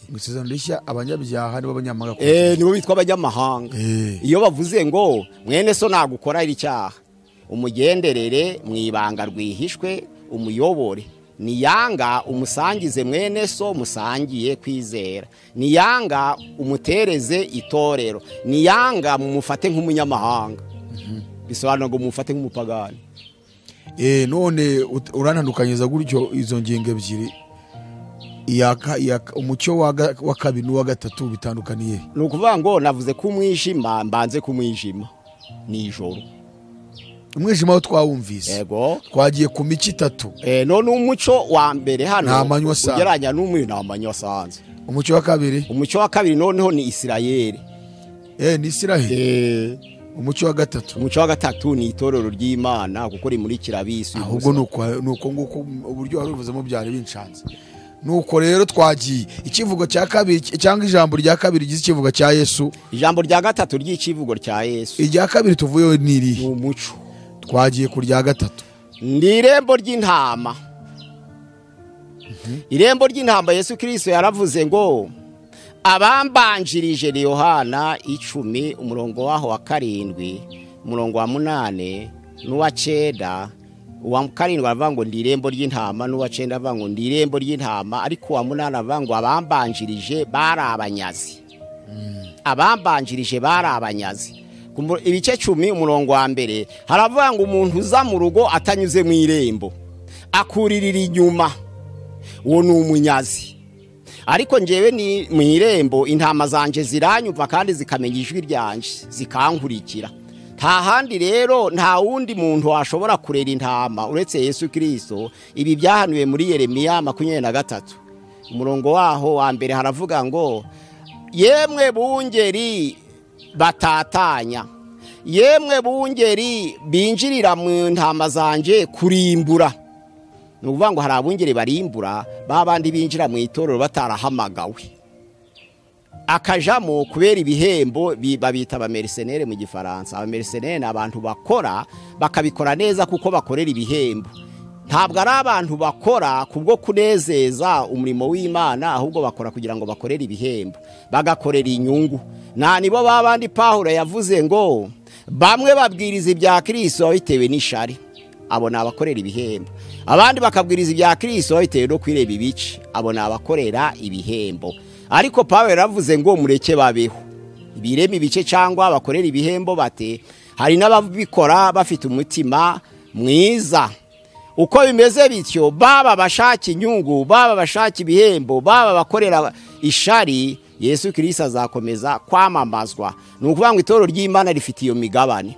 Mu isezerano rishya abanyabyaha nibo banyamahanga. Nibo bitwa abanyamahanga. Iyo bavuze ngo mwene so nagukora iri cyaha, umugenderere mu ibanga rwihishwe, umuyobore. Niyanga umusangize mwene so musangiye kwizera, niyanga umutereze itorero, niyanga mumufate nk'umunyamahanga. Bisobanura ngo mumufate nk'umupagani. None urantandukanyiriza gutyo izo ngingo ebyiri, umucyo wa kabiri n'uwa gatatu bitandukaniye? Ni ukuvuga ngo navuze ko umwijima, mbanze ku mwijima nijoro. Umwijima wo twawumvise. Yego. Twagiye ku mico itatu. None umucyo wa mbere hano ugeranya n'umwe nta manywa asanzwe. Umucyo wa kabiri? Umucyo wa kabiri noneho ni Isirayeli. Ni Isirayeli. Umucyo wa gatatu? Umucyo wa gatatu ni itorero ry'Imana kuko rimurikira ab'isi. Ahubwo nuko nguko uburyo waruvuzemo byari binshanze. Nuko rero twagiye ikivugo cya kabiri cyangwa ijambo rya kabiri gize ikivugo cya Yesu. Ijambo rya gatatu ry'ikivugo cya Yesu. Irya kabiri tuvuyeho ni irihe? Ni umuco. Twagiye ku rya gatatu. Ni irembo ry'intama. Irembo ry'intama Yesu Kristo yaravuze ngo abambanjirije ni Yohana 10 umurongo waho wa 7, umurongo wa 8 n'uwa 9. Uwa 7 aravuga ngo ndi irembo ry'intama, n'uwa 9 avuga ngo ndi irembo ry'intama, ariko uwa 8 avuga ngo abambanjirije bari abanyazi. Abambanjirije bari abanyazi. Ibice 10 umurongo wa mbere haravuga ngo umuntu uza mu rugo atanyuze mu irembo akuririra inyuma, uwo ni umunyazi. Ariko njewe ni mu irembo, intama zanje ziranyumva kandi zikamenya ijwi ryanje zikankurikira. Nta handi rero nta wundi muntu washobora kurera intama uretse Yesu Kristo. Ibi byahanuwe muri Yeremiya 23 umurongo waho wa mbere haravuga ngo yemwe bungeri batatanya, yemwe bungeri binjirira mu ntama zanje kurimbura. Ni ukuvuga ngo hari abungeri barimbura babandi binjira mu itorero batarahamagawe, akajamo kubera ibihembo, babita abamercenaire mu Gifaransa. Abamercenaire ni abantu bakora bakabikora neza kuko bakorera ibihembo. Ntabwo ari abantu bakora kubwo kunezeza umurimo w'Imana, ahubwo bakora kugira ngo bakorere ibihembo, bagakorera inyungu. Na nibo babandi Pawulo yavuze ngo bamwe babwiriza ibya Kristo bitewe n'ishari, abo ni abakorera ibihembo. Abandi bakabwiriza ibya Kristo bitewe no kwireba ibice, abo ni abakorera ibihembo. Ariko Pawulo yaravuze ngo mureke babeho, bireme ibice cyangwa bakorera ibihembo bate. Hari n'ababikora bafite umutima mwiza. Uko bimeze bityo, baba bashaka inyungu, baba bashaka ibihembo, baba bakorera ishari, Yesu Kristo azakomeza kwamamazwa. Ni ukuvuga ngo itorero ry'Imana rifite iyo migabane.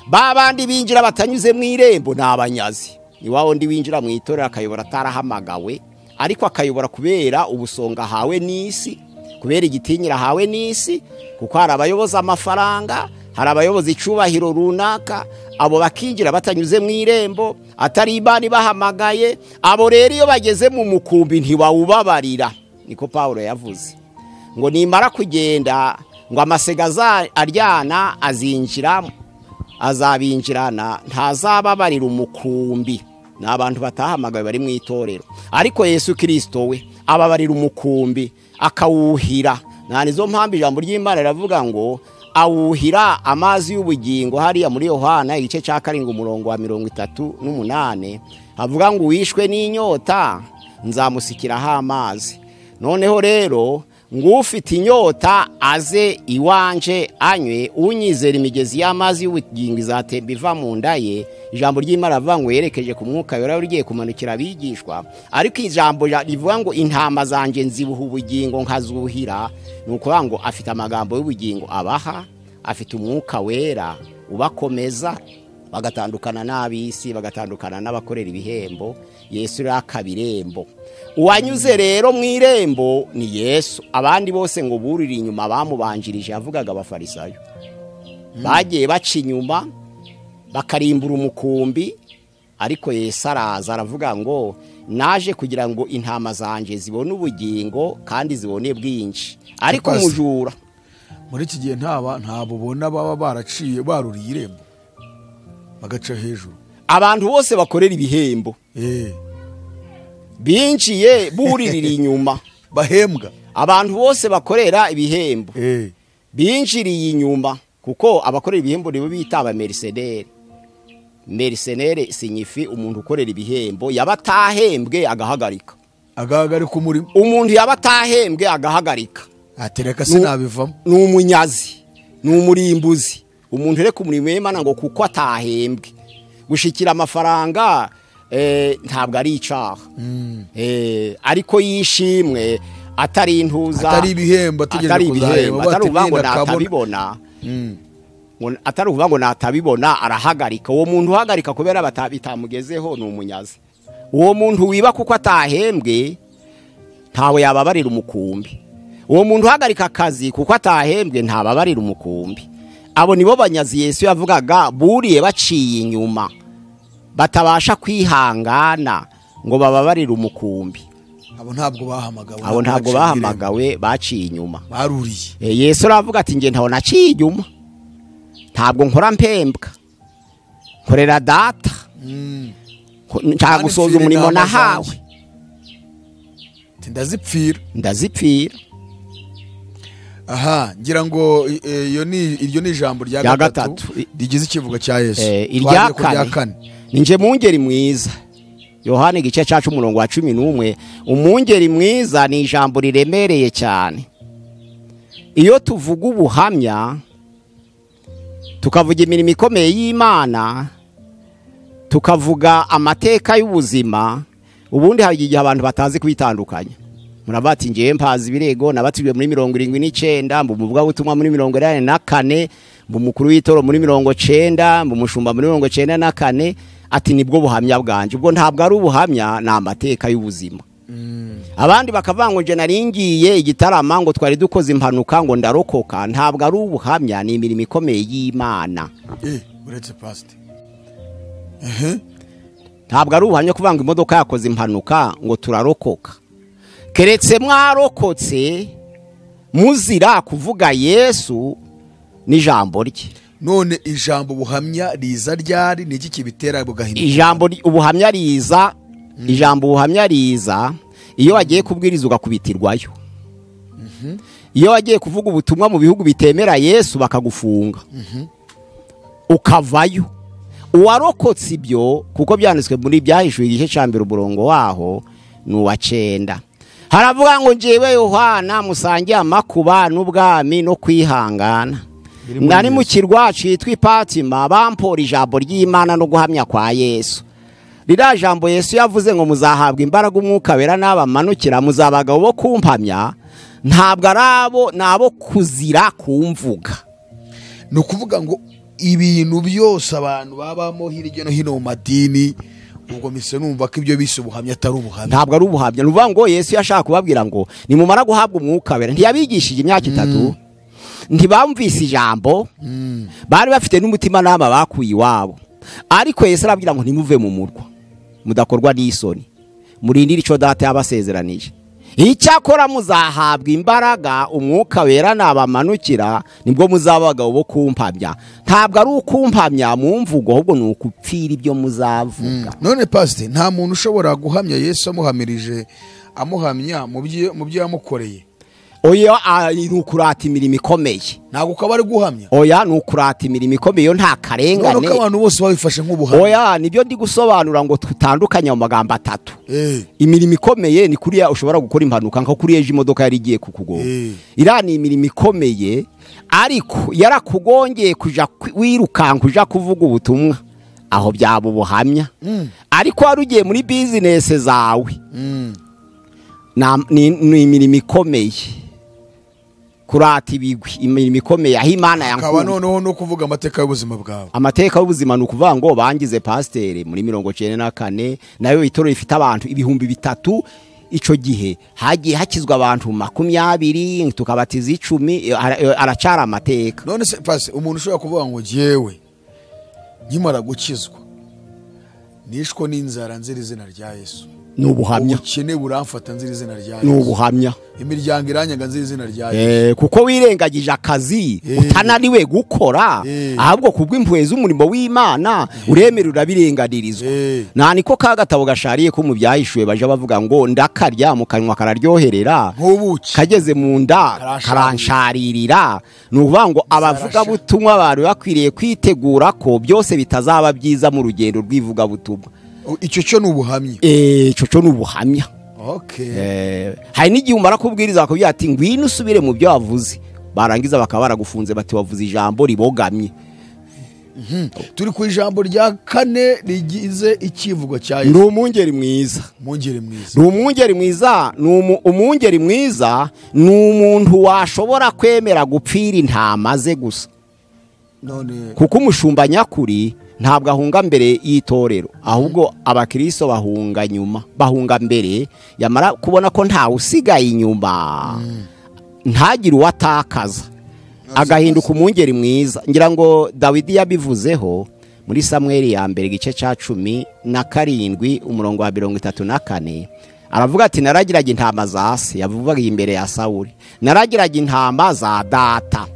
Babandi binjira batanyuze mu irembo ni abanyazi. Ni wa wundi winjira mu itorero akayobora atarahamagawe, ariko akayobora kubera ubusonga hawe n'isi, kubera igitinyira hawe n'isi, kuko hari abayoboza amafaranga, hari abayoboza icubahiro runaka, abo bakinjira batanyuze mu irembo, atari Imana bahamagaye. Abo rero iyo bageze mu mukumbi ntibawubabarira. Niko Pawulo yavuze ngo nimara kugenda ngo amasega aryana azinjira, azabinjirana, ntazababarira umukumbi. Ni abantu batahamagawe bari mu itorero, ariko Yesu Kristo we ababarira umukumbi akawuhira. Nta nizo mpamvu ijambo ry'Imana riravuga ngo awuhira amazi y'ubugingo. Hariya muri Yohana igice cya 7 umurongo wa 38 havuga ngo wishwe n'inyota nzamusikiraho amazi. Noneho rero ngo ufite inyota aze iwanje anywe, unyizera imigezi y'amazi y'ubugingo izatemba iva mu nda ye. Ijambo ry'Imana rivuga ngo yerekeje ku mwuka wera ugiye kumanukira abigishwa. Ariko ijambo rivuga ngo intama zanje nzibuha ubugingo nkazuhira, ni ukuvuga ngo afite amagambo y'ubugingo abaha, afite umwuka wera ubakomeza, bagatandukana n'ab'isi, bagatandukana n'abakorera ibihembo. Yesu rero akaba irembo. Uwanyuze rero mu irembo ni Yesu. Abandi bose ngo burira inyuma bamubanjirije, yavugaga abafarisayo. Bagiye baca inyuma bakarimbura umukumbi, ariko Yesu araza aravuga ngo naje kugira ngo intama zanje zibone ubugingo kandi zibone bwinshi. Ariko umujura muri iki gihe ntabwo ubona baba baraciye baruriye irembo bagaca hejuru. Abantu bose bakorera ibihembo binjiye buririra inyuma bahembwa. Abantu bose bakorera ibihembo binjiriye inyuma, kuko abakorera ibihembo nibo bita abamercenaires. Mercenaire signifi umuntu ukorera ibihembo, yaba atahembwe agahagarika. Agahagarika umurimo. Umuntu yaba atahembwe agahagarika. Atereka sinabivamo. Ni umunyazi, ni umurimbuzi. Umuntu reka umurimo w'Imana ngo kuko atahembwe. Gushikira amafaranga ntabwo ari icaha. Ariko yishimwe atari intuza, atari ibihembo ategereje kuzahemba, atari uvuga ngo natabibona. Atari uvuga ngo natabibona arahagarika. Uwo muntu uhagarika kubera bitamugezeho ni umunyazi. Uwo muntu wiba kuko atahembwe ntawe yababarira umukumbi. Uwo muntu uhagarika akazi kuko atahembwe ntababarira umukumbi. Abo nibo banyazi Yesu yavugaga buriye baciye inyuma, batabasha kwihangana ngo bababarire umukumbi. Abo ntabwo bahamagawe. Abo ntabwo bahamagawe, baciye inyuma, baruriye. Yesu aravuga ati nge ntaho naciye inyuma, ntabwo nkora mpembwa, nkorera data, nshaka gusoza umurimo nahawe, ndazipfira, ndazipfira. Aha, ngira ngo iyo ni iryo ni ijambo rya gatatu rigize ikivugo cya Yesu. Irya kane ninje mungeri mwiza. Yohana igice cyacu umurongo wa 11. Umungeri mwiza ni ijambo riremereye cyane. Iyo tuvuga ubuhamya, tukavuga imirimo ikomeye y'Imana, tukavuga amateka y'ubuzima, ubundi hari igihe abantu batazi kwitandukanya. Muravuga ati ngiye mpazi ibirego nabatijwe muri 79, mbu muvuga butumwa muri 84, mbu mukuru w'itoro muri 90, mbu mushumba muri 94, ati nibwo buhamya bwanje. Ubwo ntabwo ari ubuhamya, ni amateka y'ubuzima. Abandi bakavuga ngo nje naringiye igitarama ngo twari dukoze impanuka ngo ndarokoka. Ntabwo ari ubuhamya, ni imirimo ikomeye y'Imana. Uretse pastor. Ntabwo ari ubuhamya kuvuga ngo imodoka yakoze impanuka ngo turarokoka. Keretse mwarokotse muzira kuvuga Yesu n'ijambo rye. None ijambo buhamya riza ryari? Ni iki kibitera bugahinduka? Ijambo ubuhamya riza, ijambo ubuhamya riza iyo wagiye kubwiriza ugakubitirwayo. Iyo wagiye kuvuga ubutumwa mu bihugu bitemera Yesu bakagufunga, ukavayo. Uwarokotse ibyo, kuko byanditswe muri Byahishuwe igice cya mbere umurongo waho ni uwa 9. Haravuga ngo njyewe Yohana musangiye amakuba n'ubwami no kwihangana, nari mu kirwa citwa Ipatima, bampora ijambo ry'Imana no guhamya kwa Yesu. Ririya jambo Yesu yavuze ngo muzahabwa imbaraga umwuka wera n'abamanukira, muzabagabo bo kumpamya, ntabwo ari abo, nabo kuzira kumvuga. Ni ukuvuga ngo ibintu byose abantu babamo hirya no hino mu madini, ubwo mise numva ko ibyo bise ubuhamya atari ubuhamya. Ntabwo ari ubuhamya. Ni ukuvuga ngo Yesu yashaka kubabwira ngo nimumara guhabwa umwuka wera, ntiyabigishije imyaka 3, ntibamvise ijambo, bari bafite n'umutima nama bakuye iwabo. Ariko Yesu arabwira ngo ntimuve mu murwa mudakorwa n'isoni, murindire ico data yabasezeranije. Icyakora muzahabwa imbaraga umwuka wera nabamanukira, nibwo muzaba abagabo bo kumpamya. Ntabwo ari ukumpamya mu mvugo, ahubwo ni ukupfira ibyo muzavuga. None pastor, nta muntu ushobora guhamya Yesu amuhamirije, amuhamya mu byo yamukoreye. Oya, ni ukurata imirimo ikomeye. Ntabwo ukaba ari guhamya. Oya, ni ukurata imirimo ikomeye, yo nta karengane. None ko abantu bose babifashe nk'ubuhamya. Oya, nibyo ndi gusobanura ngo tutandukanye mu magambo 3. Imirimo ikomeye ni kuriya ushobora gukora impanuka nka kuriya ejo imodoka yari igiye kukugonga. Iriya ni imirimo ikomeye, ariko yarakugongeye kuja wirukanka uja kuvuga ubutumwa, aho byaba ubuhamya. Ariko wari ugiye muri business zawe, ni imirimo ikomeye. Kurata ibigwi, imirimo ikomeye aho Imana yankuye. Akaba noneho no kuvuga amateka y'ubuzima bwawe. Amateka y'ubuzima ni ukuvuga ngo bangize pasiteri muri 94, nayo itoro rifite abantu 3000. Ico gihe hagiye hakizwa abantu 20, tukabatiza 10, aracara amateka. None se pastor, umuntu ushobora kuvuga ngo jewe nkimara gukizwa nishko n'inzara nzira izina rya Yesu, Ni ubuhamya. Ubukene buramfata nzira izina rya Yesu. Ni ubuhamya. Imiryango iranyaga nzira izina rya Yesu. Kuko wirengagije akazi utananiwe gukora, ahubwo kubw'impuhwe z'umurimo w'Imana uremera urabirenganirizwa. Nta niko ka gatabo gashariye ko mu byahishuwe baje bavuga ngo ndakarya mu kanwa kararyoherera, kageze mu nda karansharirira. Ni ukuvuga ngo abavugabutumwa bari bakwiriye kwitegura ko byose bitazaba byiza mu rugendo rw'ivugabutumwa. Icyo cyo ni ubuhamya. Icyo cyo ni ubuhamya. Okay. Hari n'igihe umara kubwiriza bakubwira ati ngwino usubire mu byo wavuze, barangiza bakaba baragufunze bati wavuze ijambo ribogamye. Turi ku ijambo rya kane rigize ikivugo cya Yesu. Ni umwungeri mwiza. Umwungeri mwiza. Ni umwungeri mwiza, ni umwungeri mwiza, ni umuntu washobora kwemera gupfira intama ze gusa. None kuko umushumba nyakuri ntabwo ahunga mbere y'itorero, ahubwo abakristo bahunga nyuma, bahunga mbere, yamara kubona ko ntawe usigaye inyuma, ntagire uwatakaza, agahinduka umwungeri mwiza. Ngira ngo Dawidi yabivuzeho muri Samweli ya mbere igice cya 17 umurongo wa 34, aravuga ati naragiraga intama za se, yavugaga imbere ya Sawuli, naragiraga intama za data,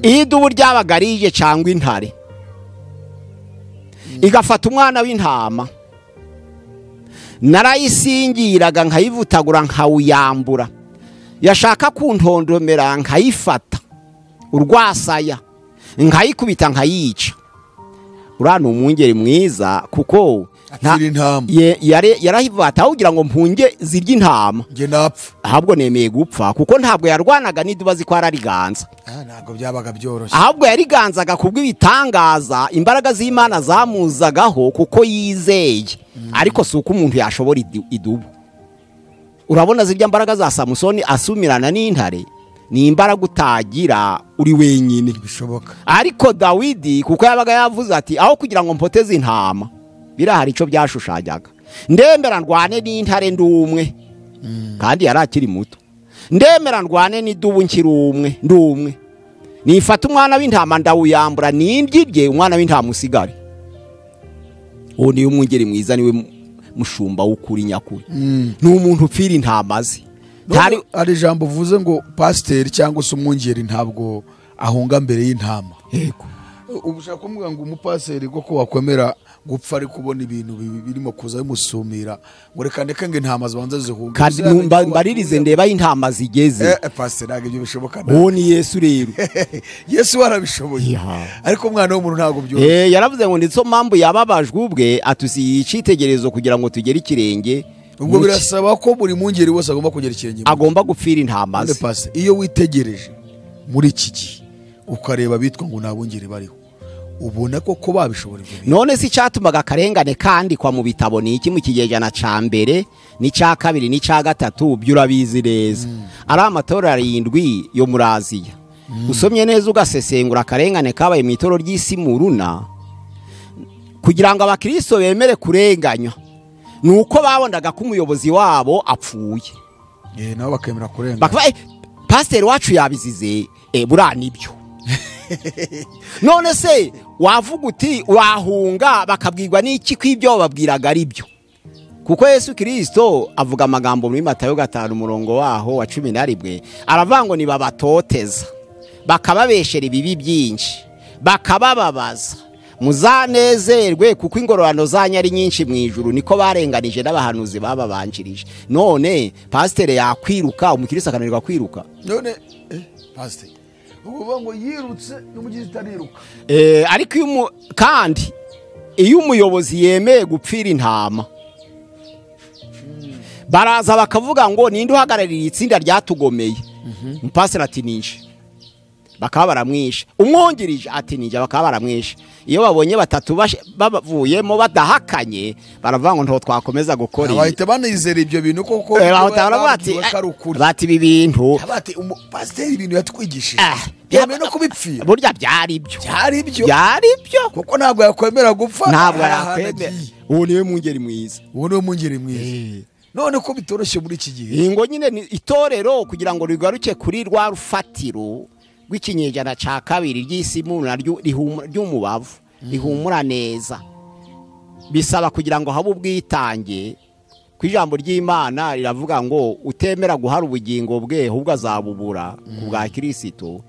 idubu ryabaga rije cyangwa intare igafata umwana w'intama, narayisingiraga nkayivutagura nkawuyambura, yashaka kuntondomera nkayifata urwasaya nkayikubita nkayica. Uriya ni umwungeri mwiza kuko yarahivata aho kugira ngo mpunge zirye intama nge napfa, ahubwo nemeye gupfa, kuko ntabwo yarwanaga n'iduba ziko arariganza. Ntabwo byabaga byoroshye, ahubwo yariganzaga kubw'ibitangaza imbaraga z'Imana zamuzagaho kuko yizeye. Ariko si uko umuntu yashobora idubu. Urabona zirya mbaraga za Samusoni asumirana n'intare, ni imbaraga utagira uri wenyine, bishoboka. Ariko Dawidi kuko yabaga yavuze ati aho kugira ngo mpoteze intama, birahari icyo byashushanyaga, ndemera ndwane n'intare ndumwe, kandi yari akiri muto, ndemera ndwane n'idubu nkiri umwe, ndumwe, nifata umwana w'intama ndawuyambura nindye umwana w'intama usigare. Uwo niwe mwungeri mwiza, niwe mushumba w'ukuri nyakuri, ni umuntu upfira intama ze. Hari ijambo uvuze ngo pasiteri cyangwa se umwungeri ntabwo ahunga mbere y'intama. Yego. Ubu ushaka kumbwira ngo umupasiteri koko wakwemera gupfa ari kubona ibintu birimo kuza bimusumira, ngo reka ndeke ngo intama zibanze zihunge, kandi mbaririze ndeba intama zigeze. Pasiteri ntabwo ibyo bishoboka. Uwo ni Yesu rero. Yesu warabishoboye, ariko umwana w'umuntu ntabwo byoroshye. Yaravuze ngo ndetse mpamvu yababajwe ubwe atusiye icyitegererezo kugira ngo tugere ikirenge. Ubwo birasaba ko buri mwungeri wese agomba kugera ikirenge, agomba gupfira intama ze. Iyo witegereje muri iki gihe ukareba bitwa ngo nabungeri bariho, ubona ko babishobora ibyo bintu. None si cyatumaga akarengane kandikwa mu bitabo ni iki mu kigejana ca mbere n'icya kabiri n'icya gatatu, byo urabizi neza. Ari amatorero arindwi yo muri Aziya. Usomye neza ugasesengura akarengane kabaye mu itorero ry'isi muruna, kugira ngo abakristo bemere kurenganywa nuko babonaga ko umuyobozi wabo apfuye, nabo bakemera kurenganywa, bakavuga pasiteri wacu yabizize, buriya nibyo. None se wavuga uti wahunga bakabwirwa n'iki ko ibyo bababwiraga ari byo? Kuko Yesu Kristo avuga amagambo muri Matayo 5 umurongo waho wa 11, aravuga ngo nibabatoteza bakababeshera ibibi byinshi bakabababaza, muzanezerwe kuko ingororano zanyu ari nyinshi mu ijuru, niko barenganije n'abahanuzi bababanjirije. None pasiteri yakwiruka, umukristo akananirwa kwiruka? None pasiteri uvuga ngo yirutse n'umugizi itariruka. Ariko kandi iyo umuyobozi yemeye gupfira intama, baraza bakavuga ngo ninde uhagarariye itsinda ryatugomeye? Umupasiteri ati ninje, bakaba baramwishe. Umwungirije ati ninje, bakaba baramwishe. Iyo babonye batatu bavuyemo badahakanye, baravuga ngo nto twakomeza gukora ibi. Bahita banizera ibyo bintu koko, bati ibi bintu, bati pasiteri ibintu yatwigishije yemeye no kubipfira, burya byari byo, byari byo, byari byo, kuko ntabwo yakwemera gupfa, ntabwo yakwemera. Uwo niwe mwungeri mwiza, uwo niwe mwungeri mwiza. None ko bitoroshye muri iki gihe, ingo nyine ni itorero kugira ngo rigaruke kuri rwa rufatiro rw'ikinyejana cya kabiri ry'isi naryo ry'umubavu rihumura neza, bisaba kugira ngo habe ubwitange. Ku ijambo ry'Imana riravuga ngo utemera guhara ubugingo bwe ahubwo azabubura ku bwa Kristo.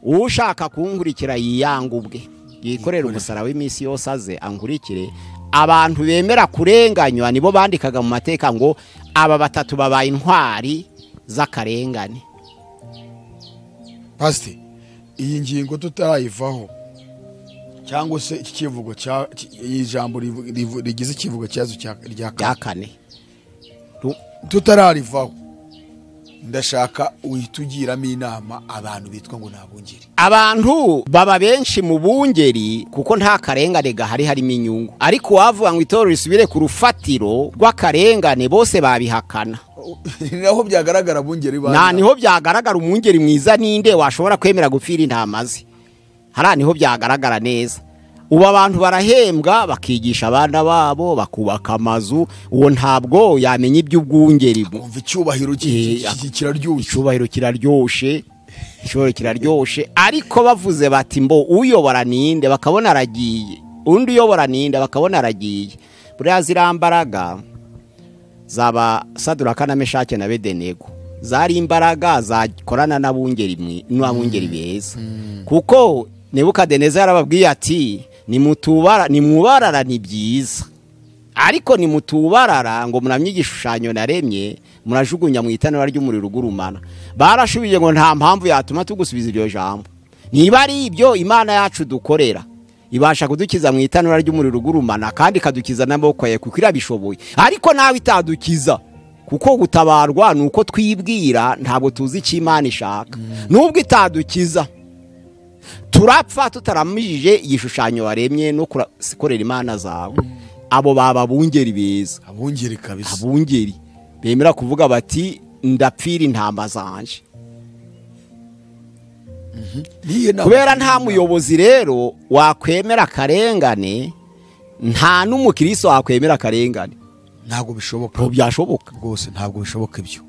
Ushaka kunkurikira yiyanga ubwe, yikorera umusaraba w'iminsi yose aze ankurikire. Abantu bemera kurenganywa nibo bandikaga mu mateka ngo aba batatu babaye intwari z'akarengane. Pastor, iyi ngingo tutarayivaho cyangwa se iki kivugo cya ijambo rigize ikivugo cyazo rya kane tutararivaho, ndashaka uhitugiramo inama abantu bitwa ngo nabungeri. Abantu baba benshi mu bungeri kuko nta karengane gahari, harimo inyungu. Ariko wavuga ngo itorero risubire ku rufatiro rw'akarengane, bose babihakana. Naho byagaragara bungeri bana, na niho byagaragara umwungeri mwiza ninde washobora kwemera gupfira intama ze. Hara niho byagaragara neza. Ubu abantu barahembwa bakigisha abana babo bakubaka amazu, uwo ntabwo yamenya iby'ubwungeri. Umva icyubahiro kiraryoshye, icyubahiro kiraryoshe, icyubahiro kiraryoshe. Ariko bavuze bati mbo uyobora ninde, bakabona aragiye, undi uyobora ninde, bakabona aragiye. Buriya zirambaraga zaba Saduraka na Meshake na Abedenego zari imbaraga zakorana n'abungeri n'abungeri beza, kuko Nebukadineza yarababwiye ati nimutubara nimubarara ni byiza, ariko nimutubarara ngo muramye igishushanyo naremye murajugunya mu itanura ry'umuriro ugurumana. Barashubije ngo nta mpamvu yatuma tugusubiza iryo jambo. Niba ari ibyo Imana yacu dukorera ibasha kudukiza mu itanura ry'umuriro ugurumana kandi ikadukiza n'amaboko ye kuko irabishoboye, ariko nawe itadukiza kuko gutabarwa nuko twibwira ntabwo tuzi icyo Imana ishaka. Nubwo itadukiza turapfa tutaramije igishushanyo waremye no kukorera Imana zawe. Abo baba bungeri beza, abungeri kabisa, abungeri bemera kuvuga bati ndapfira intama zanje. Kubera nta muyobozi rero wakwemera akarengane, nta n'umukristo wakwemera akarengane, ntabwo bishoboka. Ntabwo byashoboka rwose, ntabwo bishoboka ibyo.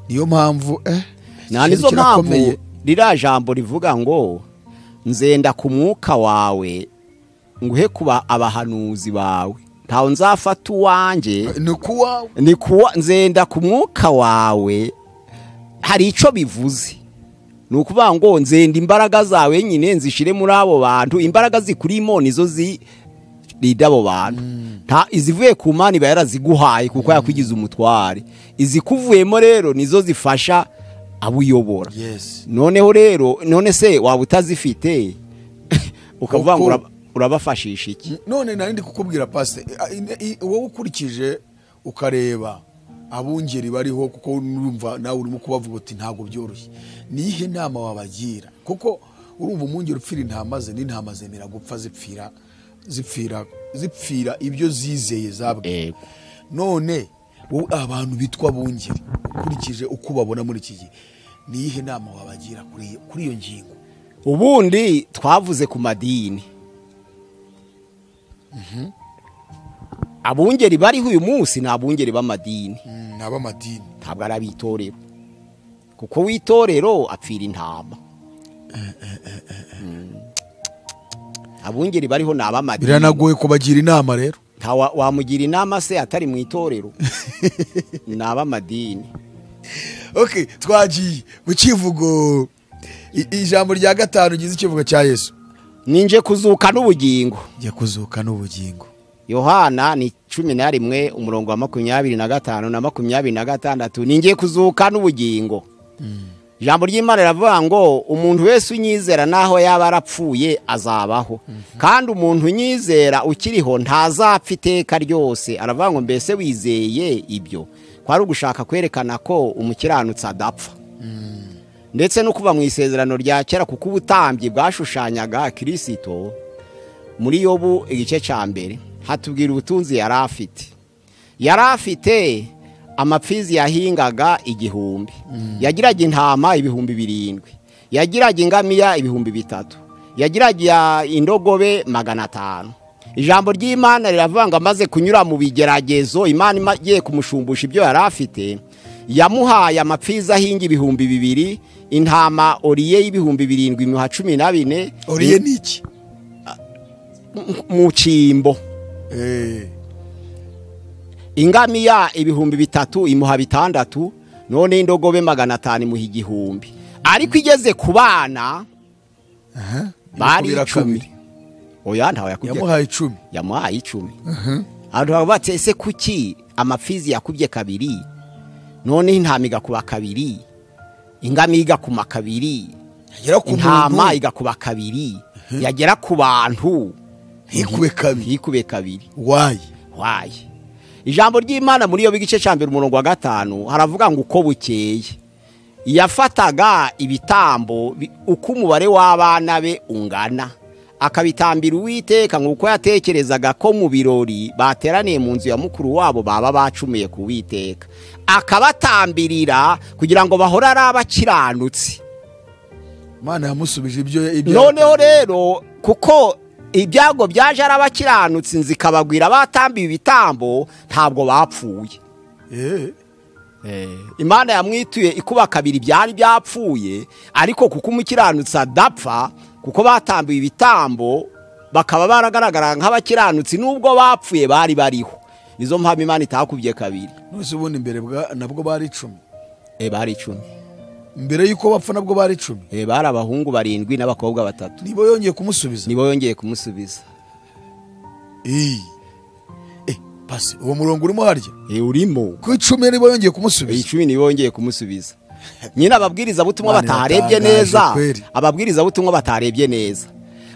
Niyo mpamvu nta nizo mpamvu ririya jambo rivuga ngo nzenda ku mwuka wawe nguhe kuba abahanuzi bawe, ntawe nzafata uwanjye, ni kuwa nzenda ku mwuka wawe. Hari icyo bivuze, ni ukuvuga ngo nzenda imbaraga zawe nyine nzishire muri abo bantu, imbaraga zikurimo nizo zirida abo bantu. Nta izivuye ku Mana iba yaraziguhaye kuko yakwigize umutware, izikuvuyemo rero nizo zifasha abuyobora. Yes. Noneho rero none se waba utazifite ukavuga ngo urabafashisha iki? None nari ndi kukubwira pastor, wowe ukurikije ukareba abungeri bariho, kuko urumva nawe urimo kubavuga uti ntabwo byoroshye, nihe nama wabagira? Kuko urumva umungeri upfira intama ze n'intama zemera gupfa zipfira zipfira zipfira ibyo zizeye zabwe. None wowe abantu bitwa bungeri ukurikije uko babona muri iki gihe, nihe nama wabagira kuri iyo ngingo? Ubundi twavuze ku madini. Abungeri bariho uyu munsi ni abungeri b'amadini, n'abamadini, ntabwo ari abitorero, kuko witorero apfira intama. Abungeri bariho ni abamadini. Biranagoye kubagira inama rero. Nta wamugira inama se atari mu itorero. Ni abamadini. Okay, twagiye mu kivugo ijambo rya gatanu gize ikivugo cya Yesu. Ninje kuzuka n'ubugingo. Nje kuzuka n'ubugingo. Yohana ni 11 umurongo wa 25 na 26. Ningiye kuzuka n'ubugingo. Ijambo ry'Imana riravuga ngo umuntu wese unyizera naho yaba arapfuye azabaho, kandi umuntu unyizera ukiriho ntazapfa iteka ryose. Aravuga ngo mbese wizeye ibyo? Kwari ugushaka kwerekana ko umukiranutsi adapfa. Ndetse no kuva mu isezerano rya kera, kuko ubutambyi bwashushanyaga Kristo. Muri Yobu igice cya mbere hatubwira ubutunzi yari afite. Yari afite amapfizi yahingaga 1000, yagiraga intama 7,000, yagiraga ingamiya 3,000, yagiraga indogobe 500. Ijambo ry'Imana riravuga ngo amaze kunyura mu bigeragezo, Imana igiye kumushumbusha ibyo yari afite, yamuhaye amapfizi ahinga 2,000, intama oriye 7,014. Oriye niki? Mu cyimbo. Ingamiya 3000 imuha 600, none indogobe 500 imuha 1000. Ariko igeze ku bana bari 10. Oya ntawe yakubye. Yamuhaye 10. Yamuhaye 10. Abantu bati ese kuki amapfizi yakubye 2, none intama igakuba 2, ingamiya igakuma 2, intama igakuba 2, yagera ku bantu ntikube kabiri. Ntikube kabiri. Why? Why? Ijambo ry'Imana muri yo bigice cya mbere umurongo wa 5 haravuga ngo uko bukeye yafataga ibitambo uko umubare w'abana be ungana, akabitambira Uwiteka nk'uko yatekerezaga ko mu birori bateraniye mu nzu ya mukuru wabo baba bacumuye ku Uwiteka, akabatambirira kugira ngo bahore ari abakiranutsi. Imana yamusubije ibyo. Noneho rero kuko ibyago byaje ari abakiranutsi nzikabagwira batambiye ibitambo, ntabwo bapfuye. Imana yamwituye ikuba kabiri byari byapfuye, ariko kuko umukiranutsi adapfa, kuko batambiye ibitambo bakaba baragaragara nk'abakiranutsi nubwo bapfuye bari bariho. Nizo mpamvu Imana itakubye kabiri. Nose ubundi mbere nabwo bari 10. Bari 10. Mbere yuko bapfa nabwo bari 10. Bari abahungu 7 n'abakobwa 3. Nibo yongeye kumusubiza. Nibo yongeye kumusubiza. Pasi uwo murongo urimo harya? Urimo. Ku 10 nibo yongeye kumusubiza. 10 nibo yongeye kumusubiza. Nyine ababwiriza butumwa batarebye neza. Ababwiriza butumwa batarebye neza.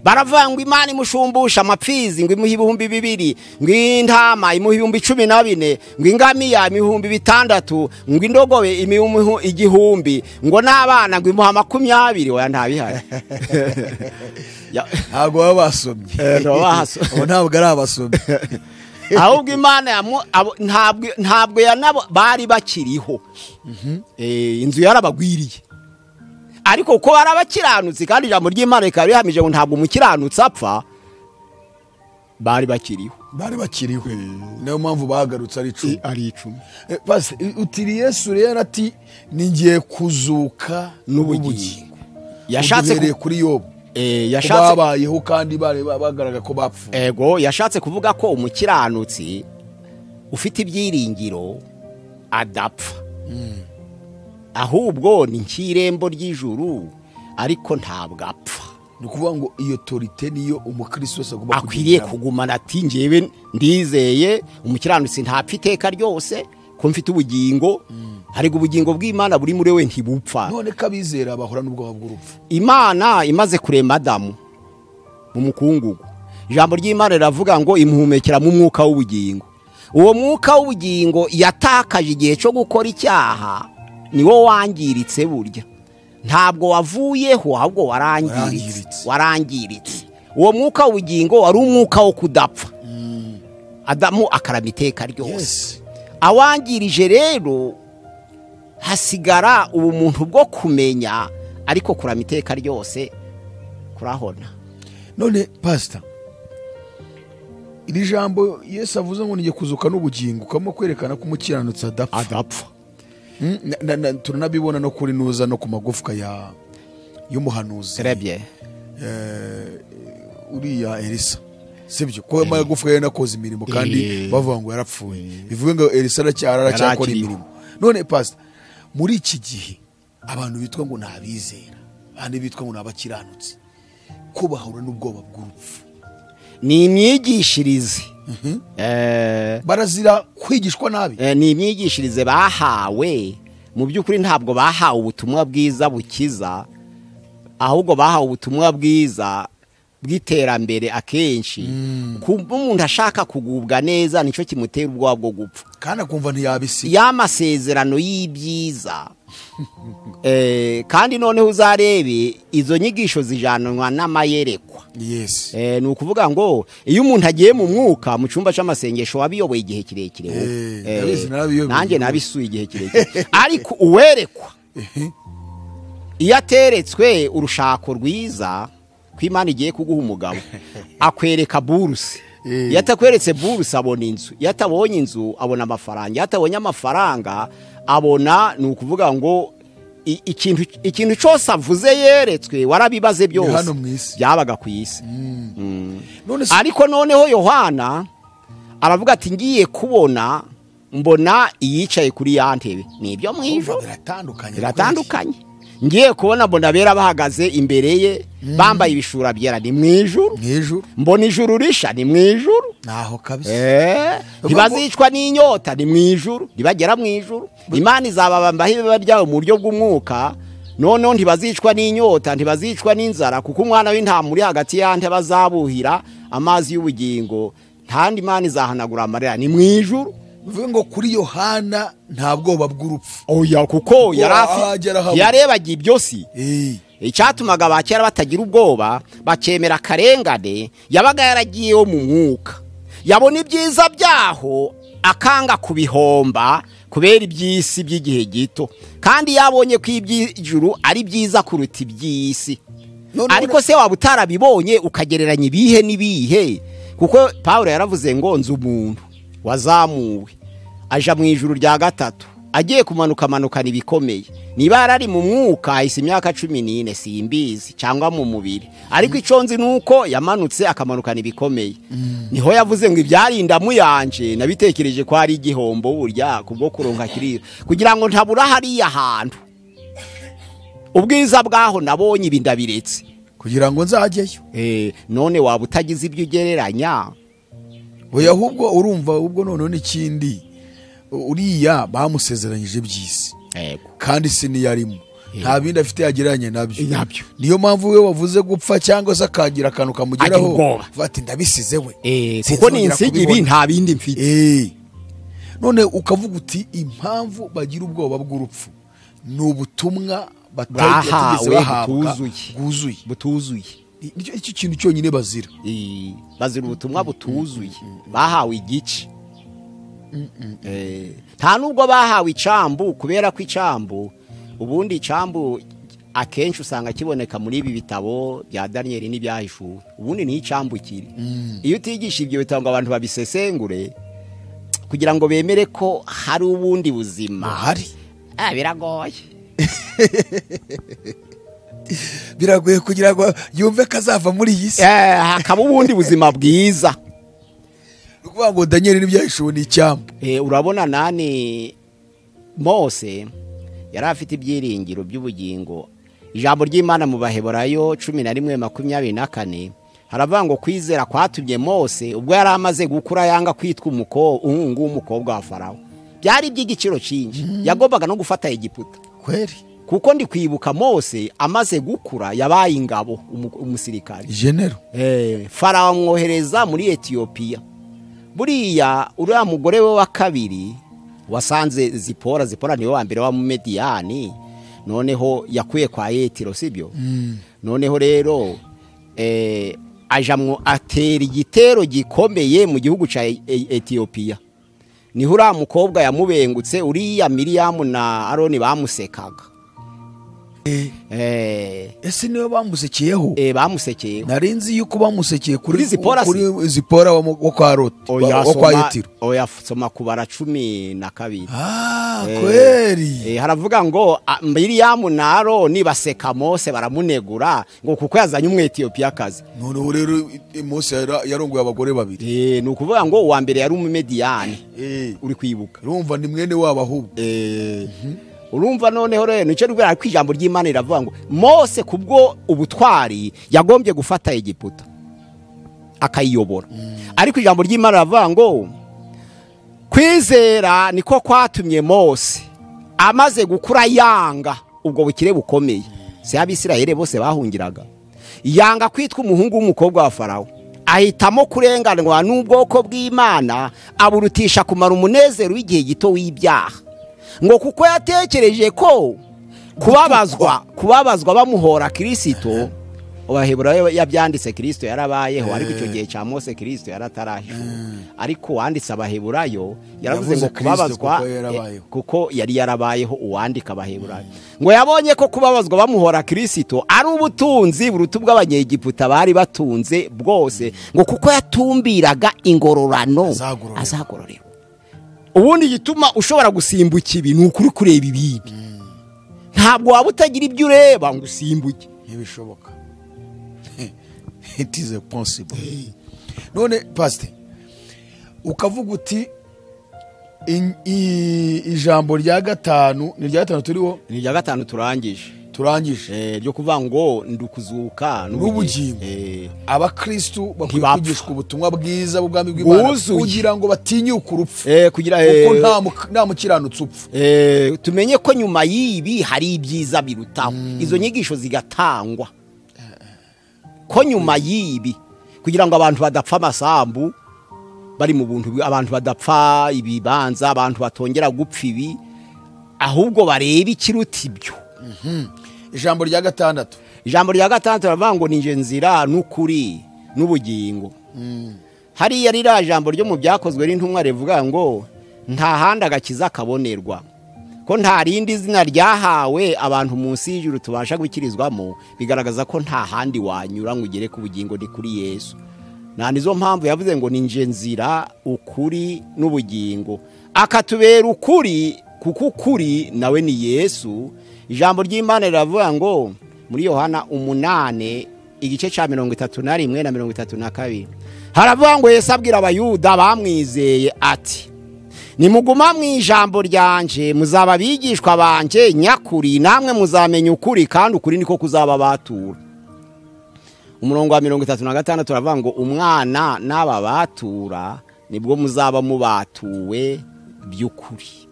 Baravuga ngo Imana imushumbusha amapfizi ngo imuhe 2000, ngo intama imuhe 14000, ngo ingamiya 6000, ngo indogobe 1000, ngo n'abana ngo imuha 20. Oya ntabihari. Ntabwo baba basomye. Ntabwo ari abasomye. Ahubwo Imana ntabwo yanabo bari bakiriho. Inzu yarabagwiriye. Ariko uko barabakiranutsi kandi ijambo ry'Imana rikaba rihamije ngo ntabwo umukiranutsi apfa, bari bakiriho. Bari bakiriho. Niyo mpamvu bagarutse ari 10. Ari 10. Pasi utiri Yesu rero ati ningiye kuzuka n'ubugingo. Yashatse kuri Yobu. Yashatse babayeho kandi bari bagaragara ko bapfuye. Ego yashatse kuvuga ko umukiranutsi ufite ibyiringiro adapfa. Ahubwo ni nk'irembo ry'ijuru ariko ntabwo apfa. Ni ukuvuga ngo iyo torite niyo umukristo wese agomba akwiriye kugumana, ati njyewe ndizeye umukiranutsi ntapfa iteka ryose, ko mfite ubugingo, ariko ubugingo bw'Imana buri muri we ntibupfa. None kabizera bahora n'ubwoba bw'urupfu. Imana imaze kurema Adamu mu mukungugu, ijambo ry'Imana riravuga ngo imuhumekera mu mwuka w'ubugingo. Uwo mwuka w'ubugingo yatakaje igihe cyo gukora icyaha, niwo wangiritse burya. Ntabwo wavuyeho ahubwo warangiritse. Warangiritse. Uwo mwuka w'ubugingo wari umwuka wo kudapfa. Adamu akarama iteka ryose. Awangirije rero hasigara ubumuntu bwo kumenya, ariko kurama iteka ryose kurahona. None pastor, iri jambo Yesu avuze ngo ngiye kuzuka n'ubugingo, ukamo kwerekana ko umukiranutsi adapfa. Adapfa. Turanabibona no kuri nuza no ku magufwa ya y'umuhanuzi. Très bien. Uriya Elisa. Sibyo ko amagufwa ye nakoze imirimo kandi bavuga ngo yarapfuye. Bivuga ngo Elisa aracyakora imirimo. None pastor, muri iki gihe abantu bitwa ngo nabizera, abandi bitwa ngo nabakiranutsi, ko bahura n'ubwoba bw'urupfu. Ni imyigishirize. Barazira kwigishwa nabi. Ni imyigishirize bahawe. Mu by'ukuri ntabwo bahawe ubutumwa bwiza bukiza, ahubwo bahawe ubutumwa bwiza bw'iterambere akenshi. Kumva umuntu ashaka kugubwa neza nico kimutera ubwoba bwo gupfa, kandi akumva ntiyabisiga ya masezerano y'ibyiza. Kandi noneho uzarebe izo nyigisho zijanwa n'amayerekwa. Yes. Ni ukuvuga ngo iyo umuntu agiye mu mwuka mu cyumba cy'amasengesho wabiyoboye igihe kirekire, nanjye nabisuye igihe kirekire, ariko uwerekwa iyo ateretswe urushako rwiza ko Imana igiye kuguha umugabo, akwereka buruse. Iyo atakweretse buruse abona inzu, iyo atabonye inzu abona amafaranga, iyo atabonye amafaranga abona, ni ukuvuga ngo ikintu cyose avuze yeretswe warabibaze byose byabaga ku isi. Ariko noneho Yohana aravuga ati ngiye kubona Mbona iyicaye kuri ya ntebe ni ibyo mu ijuru. Biratandukanye. Ngiye kubona mbona bera bahagaze imbere ye bambaye ibishura byera, ni mu ijuru. Mbona ijuru risha, ni mu ijuru. Naho kabisa. Ntibazicwa n'inyota, ni mu ijuru. Ntibagera mu ijuru. Imana izababambaho ibiba byabo mu buryo bw'umwuka. Noneho ntibazicwa n'inyota, ntibazicwa n'inzara, kuko umwana w'intama uri hagati ya ntebe azabuhira amazi y'ubugingo, kandi Imana izahanagura amarira, ni mu ijuru. Bivuga ngo kuri Yohana nta bwoba bw'urupfu. Oya, kuko yarebaga ibyo si. Icyatumaga abakera batagira ubwoba bakemera akarengane, yabaga yaragiyeho mu mwuka, yabona ibyiza byaho akanga kubihomba kubera iby'isi by'igihe gito, kandi yabonye ko iby'ijuru ari byiza kuruta iby'isi. Ariko se waba utarabibonye ukagereranya ibihe n'ibihe? Kuko Pawulo yaravuze ngo nzi umuntu wazamuwe aja mu ijuru rya gatatu, agiye kumanuka manukana ibikomeye. Niba yarari mu mwuka ahise imyaka 14 simbizi, cyangwa mu mubiri, ariko icyo nzi nuko yamanutse akamanukana ibikomeye. Niho yavuze ngo ibyarinda yanje nabitekereje ko ari igihombo burya kubwo kuronka kiriro, kugira ngo ntabura hariya hantu ubwiza bwaho nabonye ibi ndabiretse kugira ngo nzajyeyo. None waba utagize ibyo ugereranya. Oya, ahubwo urumva ubwo none n'ikindi, uriya bamusezeranyije by'isi kandi si niyarimo, nta bindi afite yagereranye nabyo. Niyo mpamvu we wavuze gupfa cyangwa se akagira akantu kamugeraho bati ndabisize we, kuko ni insigi ibi nta bindi mfite. None ukavuga uti impamvu bagira ubwoba bw'urupfu ni ubutumwa batigeze bahabwa butuzuye. Icyo kintu cyonyine bazira. Bazira ubutumwa butuzuye, bahawe igice. Nta nubwo bahawe icambu, kubera ko icambu ubundi icambu akenshi usanga kiboneka muri ibi bitabo bya Daniel n'ibyahishuwe. Ubundi ni icambu kiri. Iyo utigisha ibyo bitabo ngo abantu babisesengure kugira ngo bemere ko hari ubundi buzima hari, biragoye. Biragoye kugira ngo yumve kazava muri iyi si, hakaba ubundi buzima bwiza. Ukuvuga ngo Daniel n'ibyahishuwe ni icyambu. Urabona nani Mose yari afite ibyiringiro by'ubugingo. Ijambo ry'Imana mu Baheburayo 11:24 haravuga ngo kwizera kwatumye Mose ubwo yari amaze gukura yanga kwitwa umuhungu w'umukobwa wa Farawo. Byari iby'igiciro cyinshi. Yagombaga no gufata Egiputa. Kweri. Kuko ndi kwibuka Mose amaze gukura yabaye ingabo, umusirikare general. Farawo amwohereza muri Ethiopia. Buriya uriya mugore we wa kabiri wasanze Zipora, Zipora niwe wa mbere wa Mumediyani, noneho yakuye kwa Yetiro, sibyo? Noneho rero ajamwo atera igitero gikomeye mu gihugu ca Ethiopia. Niho uriya mukobwa yamubengutse, uriya Miriam na Aroni bamusekaga. Ese niwe bamusekeyeho? Bamusekeyeho. Narinzi yuko bamusekeye kuri Zipora, kuri Zipora wa kwa Loti, wa kwa Yetiro. Oya, soma kubara 12. Kweri. Haravuga ngo Miriam na Aroni baseka Mose baramunegura ngo kuko yazanye umwetiyopiya kazi. None rero Mose yarongoye abagore babiri. Ni ukuvuga ngo uwa mbere yari umumediyani. Uri kwibuka. Urumva ni mwene wabo ahubwo. Urumva noneho rero nico rubera ko ijambo ry'Imana riravuga ngo Mose kubwo ubutwari yagombye gufata Egiputa akayiyobora. Ariko ijambo ry'Imana riravuga ngo kwizera niko kwatumye Mose amaze gukura yanga ubwo bukire bukomeye. Se abisirayeli bose bahungiraga, yanga kwitwa umuhungu w'umukobwa wa Farawo, ahitamo kurenganwa n'ubwoko bw'Imana, aburutisha kumara umunezero w'igihe gito w'ibyaha. Ngo kuko yatekereje ko kubabazwa bamuhora Kristo. Abaheburayo yabyanditse Kristo yarabayeho, ariko icyo gihe cya Mose Kristo yaratarahishwe. Ariko wanditse Abaheburayo yaravuze ngo kubabazwa kuko yari yarabayeho uwandika Abaheburayo. Ngo yabonye ko kubabazwa bamuhora Kristo ari ubutunzi buruta ubw'abanyegiputa bari batunze bwose, ngo kuko yatumbiraga ingororano azagororerwa. Ubundi gituma ushobora gusimbuka ibi ni ukuri kureba ibindi. Ntabwo waba utagira ibyo ureba ngo usimbuke, ntibishoboka. It is impossible. None pastor, ukavuga uti Ijambo rya gatanu ni rya gatanu turiho, ni rya gatanu turangije ryo kuvuga ngo ndukuzuka n'ubugingo. Abakristu bakwiye kwigishwa ubutumwa bwiza bw'ubwami bw'Imana kugira ngo batinyuke urupfu, kugira kuko nta mukiranutsi upfa. Tumenye ko nyuma y'ibi hari ibyiza birutaho. Izo nyigisho zigatangwa ko nyuma y'ibi kugira ngo abantu badapfa amasambu bari mu buntu, abantu badapfa ibibanza, abantu batongera gupfa ibi, ahubwo barebe ikiruta ibyo. Ijambo rya gatandatu, ijambo rya gatandatu ravuga ngo ninje nzira n'ukuri n'ubugingo. Hariya rira jambo ryo mu byakozwe n'intumwa rivuga ngo nta handi agakiza kabonerwa, ko nta rindi zina ryahawe abantu munsi y'ijuru tubasha gukirizwamo, bigaragaza ko nta handi wanyura ngo ugere ku bugingo ni kuri Yesu. Na nizo mpamvu yavuze ngo ninje nzira ukuri n'ubugingo, akatubera ukuri kuko ukuri nawe ni Yesu. Ijambo ry'Imana riravuga ngo muri Yohana 8 igice ca 31 na 32 haravuga ngo Yesu abwira Abayuda bamwizeye ati nimuguma mu ijambo ryanje muzaba abigishwa banje nyakuri, namwe muzamenya ukuri kandi ukuri niko kuzaba batura. Umurongo wa 36 turavuga ngo umwana n'aba batura nibwo muzaba mubatuwe by'ukuri.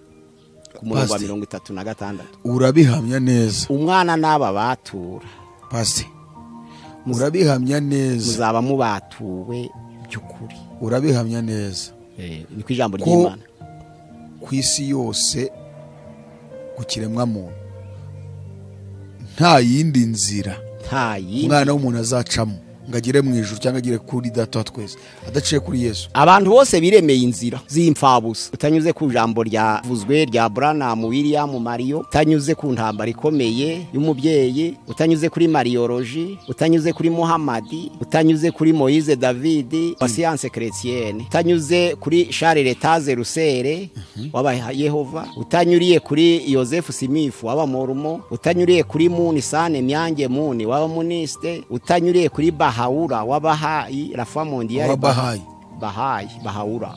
Ku murongo wa 36 urabihamya neza, umwana n'aba batura. Pastor, urabihamya neza, muzaba mubatuwe by'ukuri. Urabihamya neza. Ni ku ijambo ry'Imana ku isi yose ku kiremwa muntu nta yindi nzira, nta yindi umwana w'umuntu azacamo ngo agere mu ijuru cyangwa agere kuri Data wa twese adaciye kuri Yesu. Abantu bose biremeye inzira z'imfabusa, utanyuze ku jambo ryavuzwe rya Branham William Mario, utanyuze ku ntambara ikomeye y'umubyeyi, utanyuze kuri Mariology, utanyuze kuri Muhammad, utanyuze kuri Moise David wa science chrétienne, utanyuze kuri Charles Taze Russell w'aba Yehova, utanyuriye kuri Joseph Smith w'aba Mormon, utanyuriye kuri Muni Sane Myange Muni w'aba Muniste, utanyuriye kuri Bahaura w'Abahayi la foi mondiale Bahayi Bahaura,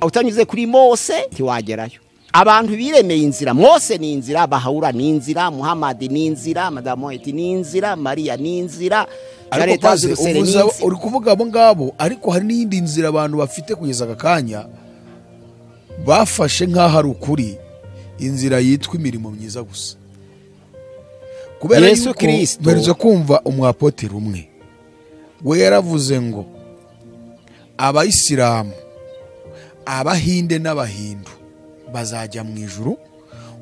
utanyuze kuri Mose ntiwagerayo. Abantu biremeye inzira. Mose ni inzira, Bahaura ni inzira, Muhammad ni inzira, Madame White ni inzira, Maria ni inzira. Uri kuvuga abo ngabo, ariko hari n'iyindi nzira abantu bafite kugeza aka kanya bafashe nk'aho ari ukuri, inzira yitwa imirimo myiza gusa. Kubera Yesu Kristo mperutse kumva umwapoteri umwe we yaravuze ngo abayisilamu, abahinde n'abahindu bazajya mu ijuru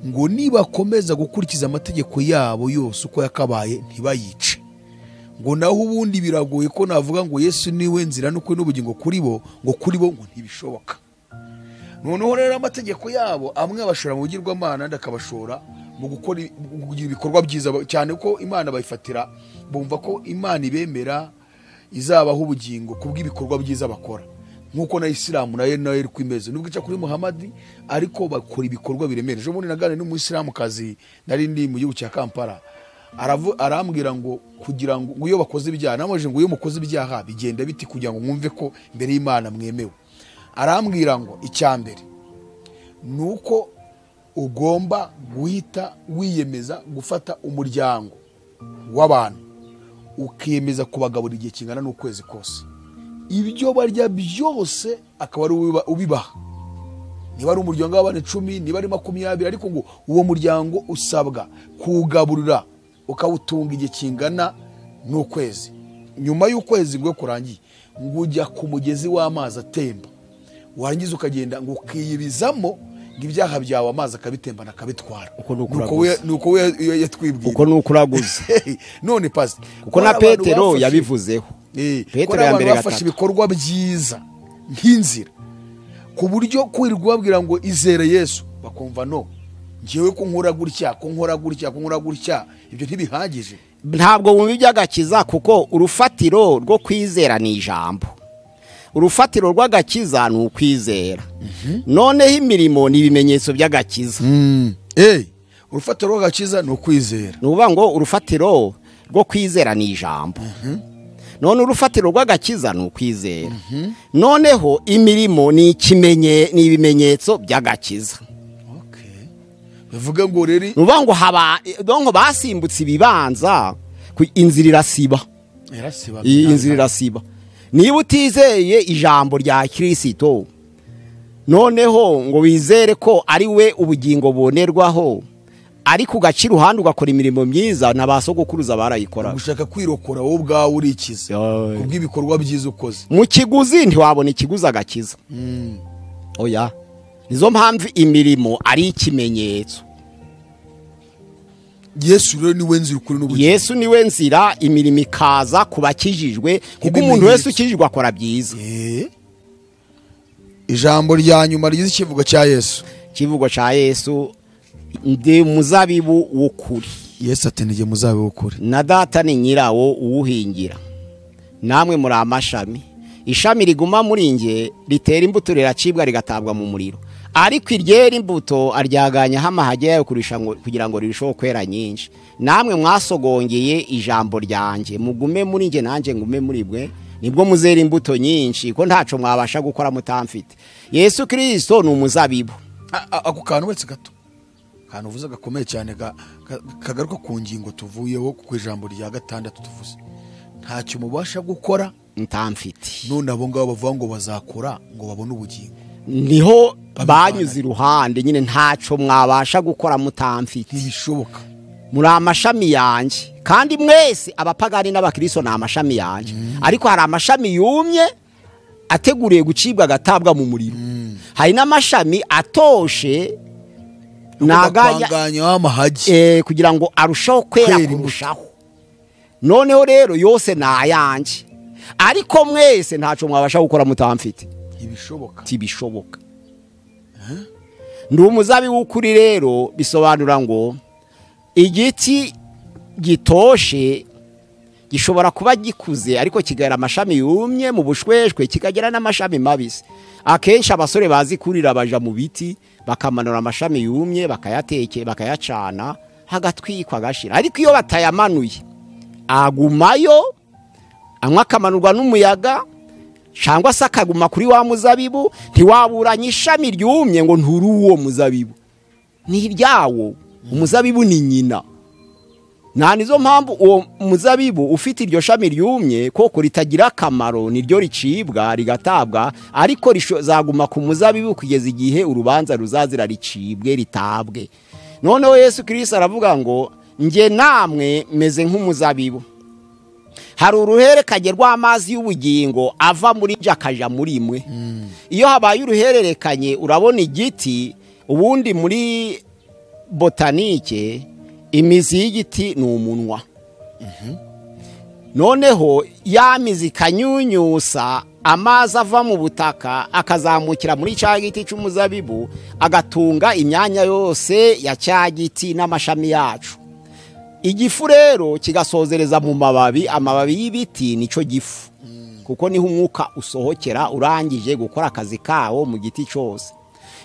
ngo nibakomeza gukurikiza amategeko yabo yose uko yakabaye ntibayice, ngo naho ubundi biragoye ko navuga ngo Yesu niwe nzira n'ukuri n'ubugingo kuri bo, ngo kuri bo ngo ntibishoboka. Noneho rero amategeko yabo amwe abashora mu bugirwamana andi akabashora mu gukora kugira ibikorwa byiza cyane, ko Imana bayifatira bumva ko Imana ibemera izabaho ubugingo kubw'ibikorwa byiza bakora, nkuko na Isilamu nayo iri kwimeze nubwo ica kuri Muhammad, ariko bakora ibikorwa biremereye. Ejo bundi naganiriye n'umuyisilamukazi nari ndi mu gihugu cya Kampala, arambwira ngo kugira ngo iyo bakoze ibyaha, namubajije ngo iyo mukoze ibyaha bigenda biti kugira ngo mwumve ko imbere y'Imana mwemewe. Arambwira ngo icya mbere nuko ugomba guhita wiyemeza gufata umuryango w'abantu ukiyemeza kubagaburira igihe kingana n'ukwezi kose, ibyo barya byose akaba ari ubibaha, niba ari umuryango w'abantu 10, niba ari 20, ariko ngo uwo muryango usabwa kuwugaburira ukawutunga igihe kingana n'ukwezi. Nyuma y'ukwezi ngo kurangiye ngo ujya ku mugezi w'amazi atemba, warangiza ukagenda ngo ukiyibizamo ngo ibyaha byawe amazi akabitembana akabitwara. Nuko we yatwibwiye uko nukuraguza. None pastor, kuko na Petero yabivuzeho, Petero ya mbere bafashe ibikorwa byiza nk'inzira ku buryo kwirirwa babwira ngo izere Yesu bakumva no ngiwe ko nkora gutya, ko nkora gutya, ko nkora gutya, ibyo ntibihagije. Ntabwo wumva iby'agakiza kuko urufatiro rwo kwizera ni ijambo, urufatiro rw'agakiza ni ukwizera. Noneho imirimo ni ibimenyetso by'agakiza. Urufatiro rw'agakiza ni ukwizera. Ni ukuvuga ngo urufatiro rwo kwizera ni ijambo. None urufatiro rw'agakiza ni ukwizera. Noneho imirimo ni ni ibimenyetso by'agakiza. Okay. Bivuga ngo reri nuvuga ngo haba donko basimbutse ibibanza, inzira irasiba. Irasiba. Inzira irasiba. Niba utizeye ijambo rya Kristo, noneho ngo wizere ko ari we ubugingo bonerwaho, ariko ugaca iruhande ugakora imirimo myiza, na ba sogokuruza barayikora. Gushaka kwirokora wowe ubwawe urikiza kubw'ibikorwa byiza ukoze. Mu kiguzi ntiwabona ikiguzi agakiza. Oya. Nizo mpamvu imirimo ari ikimenyetso. Yesu rero niwe nzira ukuri n'ubugingo. Yesu niwe nzira, imirimo ikaza kubakijijwe, kuko umuntu wese ukijijwe akora byiza. Ijambo rya nyuma rigize ikivugo cya Yesu. Ikivugo cya Yesu: ndi muzabibu w'ukuri. Yesu ati nige muzabibu w'ukuri, na data ni nyirawo uwuhingira, namwe muri amashami. Ishami riguma muri nge ritera imbuto riracibwa rigatabwa mu muriro, ariko iryera imbuto aryaganya amahage yayo kurisha kugira ngo rirusheho kwera nyinshi. Namwe mwasogongeye ijambo ryanjye, mugume muri nge nanjye ngume muri bwe, nibwo muzera imbuto nyinshi, ko ntaco mwabasha gukora mutamfite. Yesu Kristo ni umuzabibu. Ako kantu wetse gato, kantu uvuze gakomeye cyane, kagaruka ku ngingo tuvuyeho ku ijambo rya gatandatu tuvuze. Ntacyo mubasha gukora mutamfite. None abo ngabo bavuga ngo bazakora ngo babone ubugingo, niho banyuze iruhande nyine. Ntaco mwabasha gukora mutamfite, ntibishoboka. Muri amashami yanjye, kandi mwese abapagani n'abakristo ni amashami yanjye. Ariko hari amashami yumye ateguriye gucibwa agatabwa mu muriro. Hari n'amashami atoshe naganya amahagi kugira ngo arushaho kwera kurushaho. Noneho rero yose ni ayanjye, ariko mwese ntaco mwabasha gukora mutamfite, ntibishoboka. Ntibishoboka. Ndi umuzabibu w'ukuri rero bisobanura ngo igiti gitoshe gishobora kuba gikuze ariko kigera amashami yumye mu bushweshwe, kikagira n'amashami mabisi. Akenshi abasore bazi kurira baja mu biti bakamanura amashami yumye bakayateke bakayacana hagatwikwa agashira. Ariko iyo batayamanuye agumayo, anywa akamanurwa n'umuyaga cyangwa se akaguma kuri wa muzabibu. Ntiwaburanye ishami ryumye ngo nturi uwo muzabibu, ni iryawo. Umuzabibu ni nyina. Nta nizo mpamvu uwo muzabibu ufite iryo shami ryumye koko ritagira akamaro, niryo ricibwa rigatabwa, ariko rizaguma ku muzabibu kugeza igihe urubanza ruzazira ricibwe ritabwe. Noneho Yesu Kristo aravuga ngo nge namwe meze nk'umuzabibu. Hari uruhererekanye rw'amazi y'ubugingo ava muri nje akaja muri mwe. Iyo habaye uruhererekanye, urabona igiti, ubundi muri botanike imizi y'igiti ni umunwa. Noneho ya mizi ikanyunyusa amazi ava mu butaka akazamukira muri cya giti cy'umuzabibu, agatunga imyanya yose ya cya giti n'amashami yacu. Igifu rero kigasozereza mu mababi, amababi y'ibiti nico gifu, kuko niho umwuka usohokera urangije gukora akazi kawo mu giti cyose.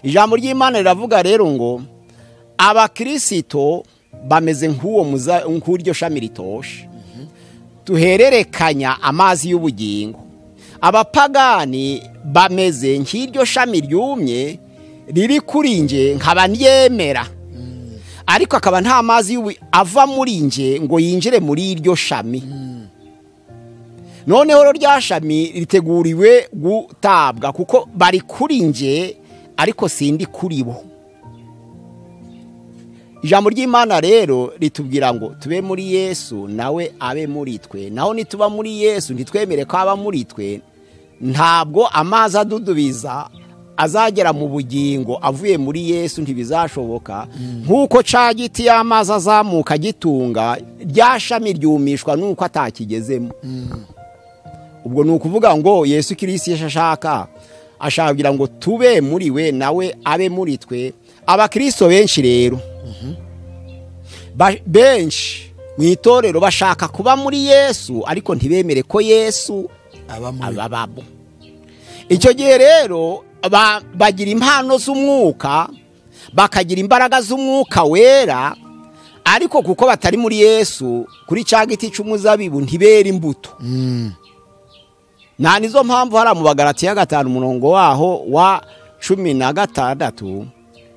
Ijambo ry'Imana riravuga rero ngo abakirisito bameze nk'uwo nk'uryo shami ritoshe, duhererekanya amazi y'ubugingo. Abapagani bameze nk'iryo shami ryumye riri kuri nje nkaba ndyemera, ariko akaba nta mazi ava muri nje ngo yinjire muri iryo shami. Noneho rya shami riteguriwe gutabwa, kuko bari kuri nje ariko sindi kuri bo. Ijambo ry'Imana rero ritubwira ngo tube muri Yesu nawe abe muri twe. Naho nituba muri Yesu ntitwemere ko aba muri twe, ntabwo amazi adudubiza azagera mu bugingo avuye muri Yesu, ntibizashoboka. Nkuko ca giti y'amazi azamuka gitunga rya shami ryumishwa nuko atakigezemo. Ubwo ni ukuvuga ngo Yesu Kristo ashaka kugira ngo tube muri we nawe abe muri twe. Abakristo benshi rero benshi mu itorero bashaka kuba muri Yesu ariko ntibemere ko Yesu ababamo. Icyo gihe rero bagira impano z'umwuka, bakagira imbaraga z'umwuka wera, ariko kuko batari muri Yesu kuri cya giti cy'umuzabibu ntibera imbuto. Nta nizo mpamvu hari mu Bagalatiya 5 umurongo waho wa 16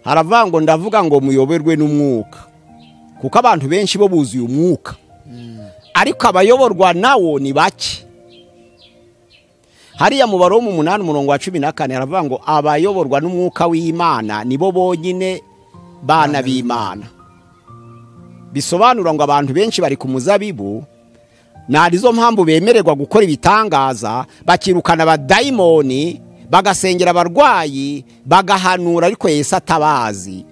haravuga ngo ndavuga ngo muyoberwe n'umwuka, kuko abantu benshi bo buzuye umwuka ariko abayoborwa nawo ni bake. Hariya mu Baroma 8 umurongo wa 14 haravuga ngo abayoborwa n'umwuka w'Imana nibo bonyine bana b'Imana. Bisobanura ngo abantu benshi bari ku muzabibu, narizo mpamvu bemererwa gukora ibitangaza, bakirukana abadayimoni, bagasengera abarwayi, bagahanura, ariko Yesu atabazi.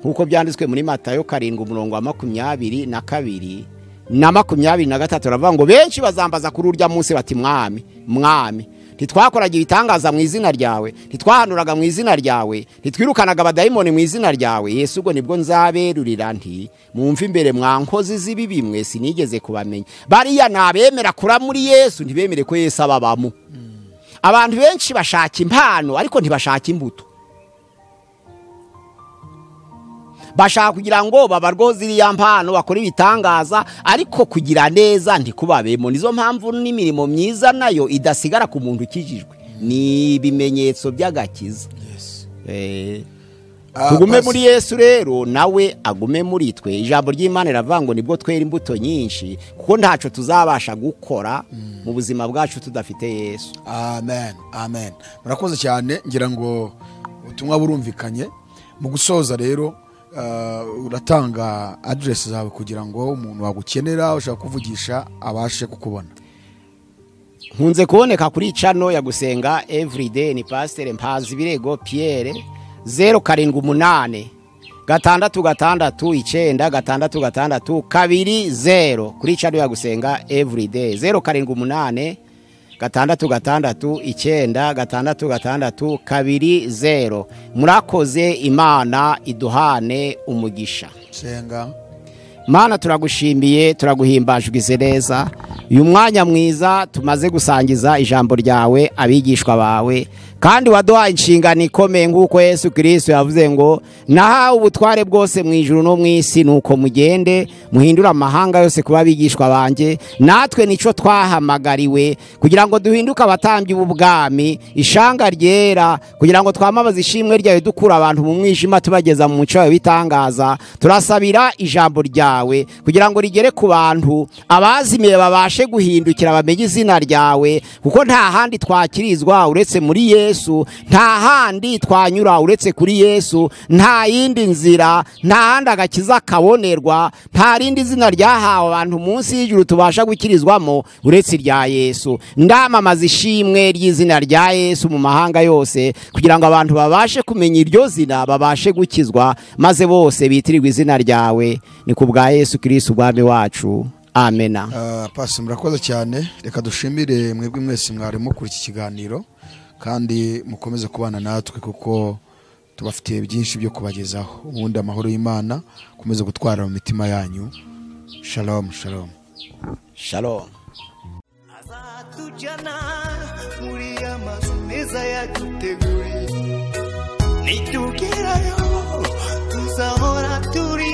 Nkuko byanditswe muri Matayo 7 umurongo wa 22 na 23 aravuga ngo benshi bazambaza kuri urya munsi bati mwami mwami, ntitwakoraga ibitangaza mu izina ryawe, ntitwahanuraga mu izina ryawe, ntitwirukanaga abadayimoni mu izina ryawe? Yesu ubwo nibwo nzaberurira nti mumve imbere mwa nkozi z'ibibi mwe, sinigeze kubamenya. Bariya nabemera kura muri Yesu ntibemere ko Yesu ababamo. Abantu benshi bashaka impano ariko ntibashaka imbuto. Bashaka kugira ngo babarwo ziriya mpano bakora ibitangaza, ariko kugira neza ntikubabemo. Nizo mpamvu n'imirimo myiza nayo idasigara ku muntu ukijijwe, ni ibimenyetso by'agakiza. Tugume muri Yesu rero nawe agume muri twe. Ijambo ry'Imana riravuga ngo nibwo twera imbuto nyinshi, kuko ntaco tuzabasha gukora mu buzima bwacu tudafite Yesu. Amen, amen. Murakoze cyane, ngira ngo ubutumwa burumvikanye. Mu gusoza rero uratanga address zawe kugira ngo umuntu wagukenera ushaka kuvugisha abashe kukubona. Nkunze kuboneka kuri channel ya Gusenga Everyday, ni Pastor Mpazibirego Pierre, 078 6 6 9 6 6 2 0 kuri channel ya Gusenga Everyday, 078 6 6 9 6 6 2 0. Murakoze, Imana iduhane umugisha. Senga. Mana, turagushimiye, turaguhimbaje, ugize neza. Uyu mwanya mwiza tumaze gusangiza ijambo ryawe abigishwa bawe, kandi waduhaye inshingano ikomeye nk'uko Yesu Kristo yavuze ngo nahawe ubutware bwose mu ijuru no mu isi, nuko mugende muhindure amahanga yose kuba abigishwa banjye. Natwe nico twahamagariwe kugira ngo duhinduke abatambyi b'ubwami, ishanga ryera, kugira ngo twamamaze ishimwe ryawe, dukura abantu mu mwijima tubageza mu mucyo wawe w'itangaza. Turasabira ijambo ryawe kugira ngo rigere ku bantu, abazimiye babashe guhindukira bamenye izina ryawe, kuko nta handi twakirizwa uretse muri Yesu, nta handi twanyura uretse kuri Yesu, nta yindi nzira, nta handi agakiza kabonerwa, nta rindi zina ryahawe abantu munsi y'ijuru tubasha gukirizwamo uretse irya Yesu. Ndamamaza ishimwe ry'izina rya Yesu mu mahanga yose, kugira ngo abantu babashe kumenya iryo zina, babashe gukizwa, maze bose bitirirwe izina ryawe. Ni ku bwa Yesu Kristo ubwami wacu. Amena. Pastor, murakoze cyane. Reka dushimire mwebwe mwese mwarimo kuri iki kiganiro, kandi mukomeze kubana natwe kuko tubafitiye byinshi byo kubagezaho. Ubundi amahoro y'Imana komeze gutwara mu mitima yanyu. Shalom, shalom. Shalom. Azatujyana muri amazu meza yaduteguriye, nitugerayo tuzahora turi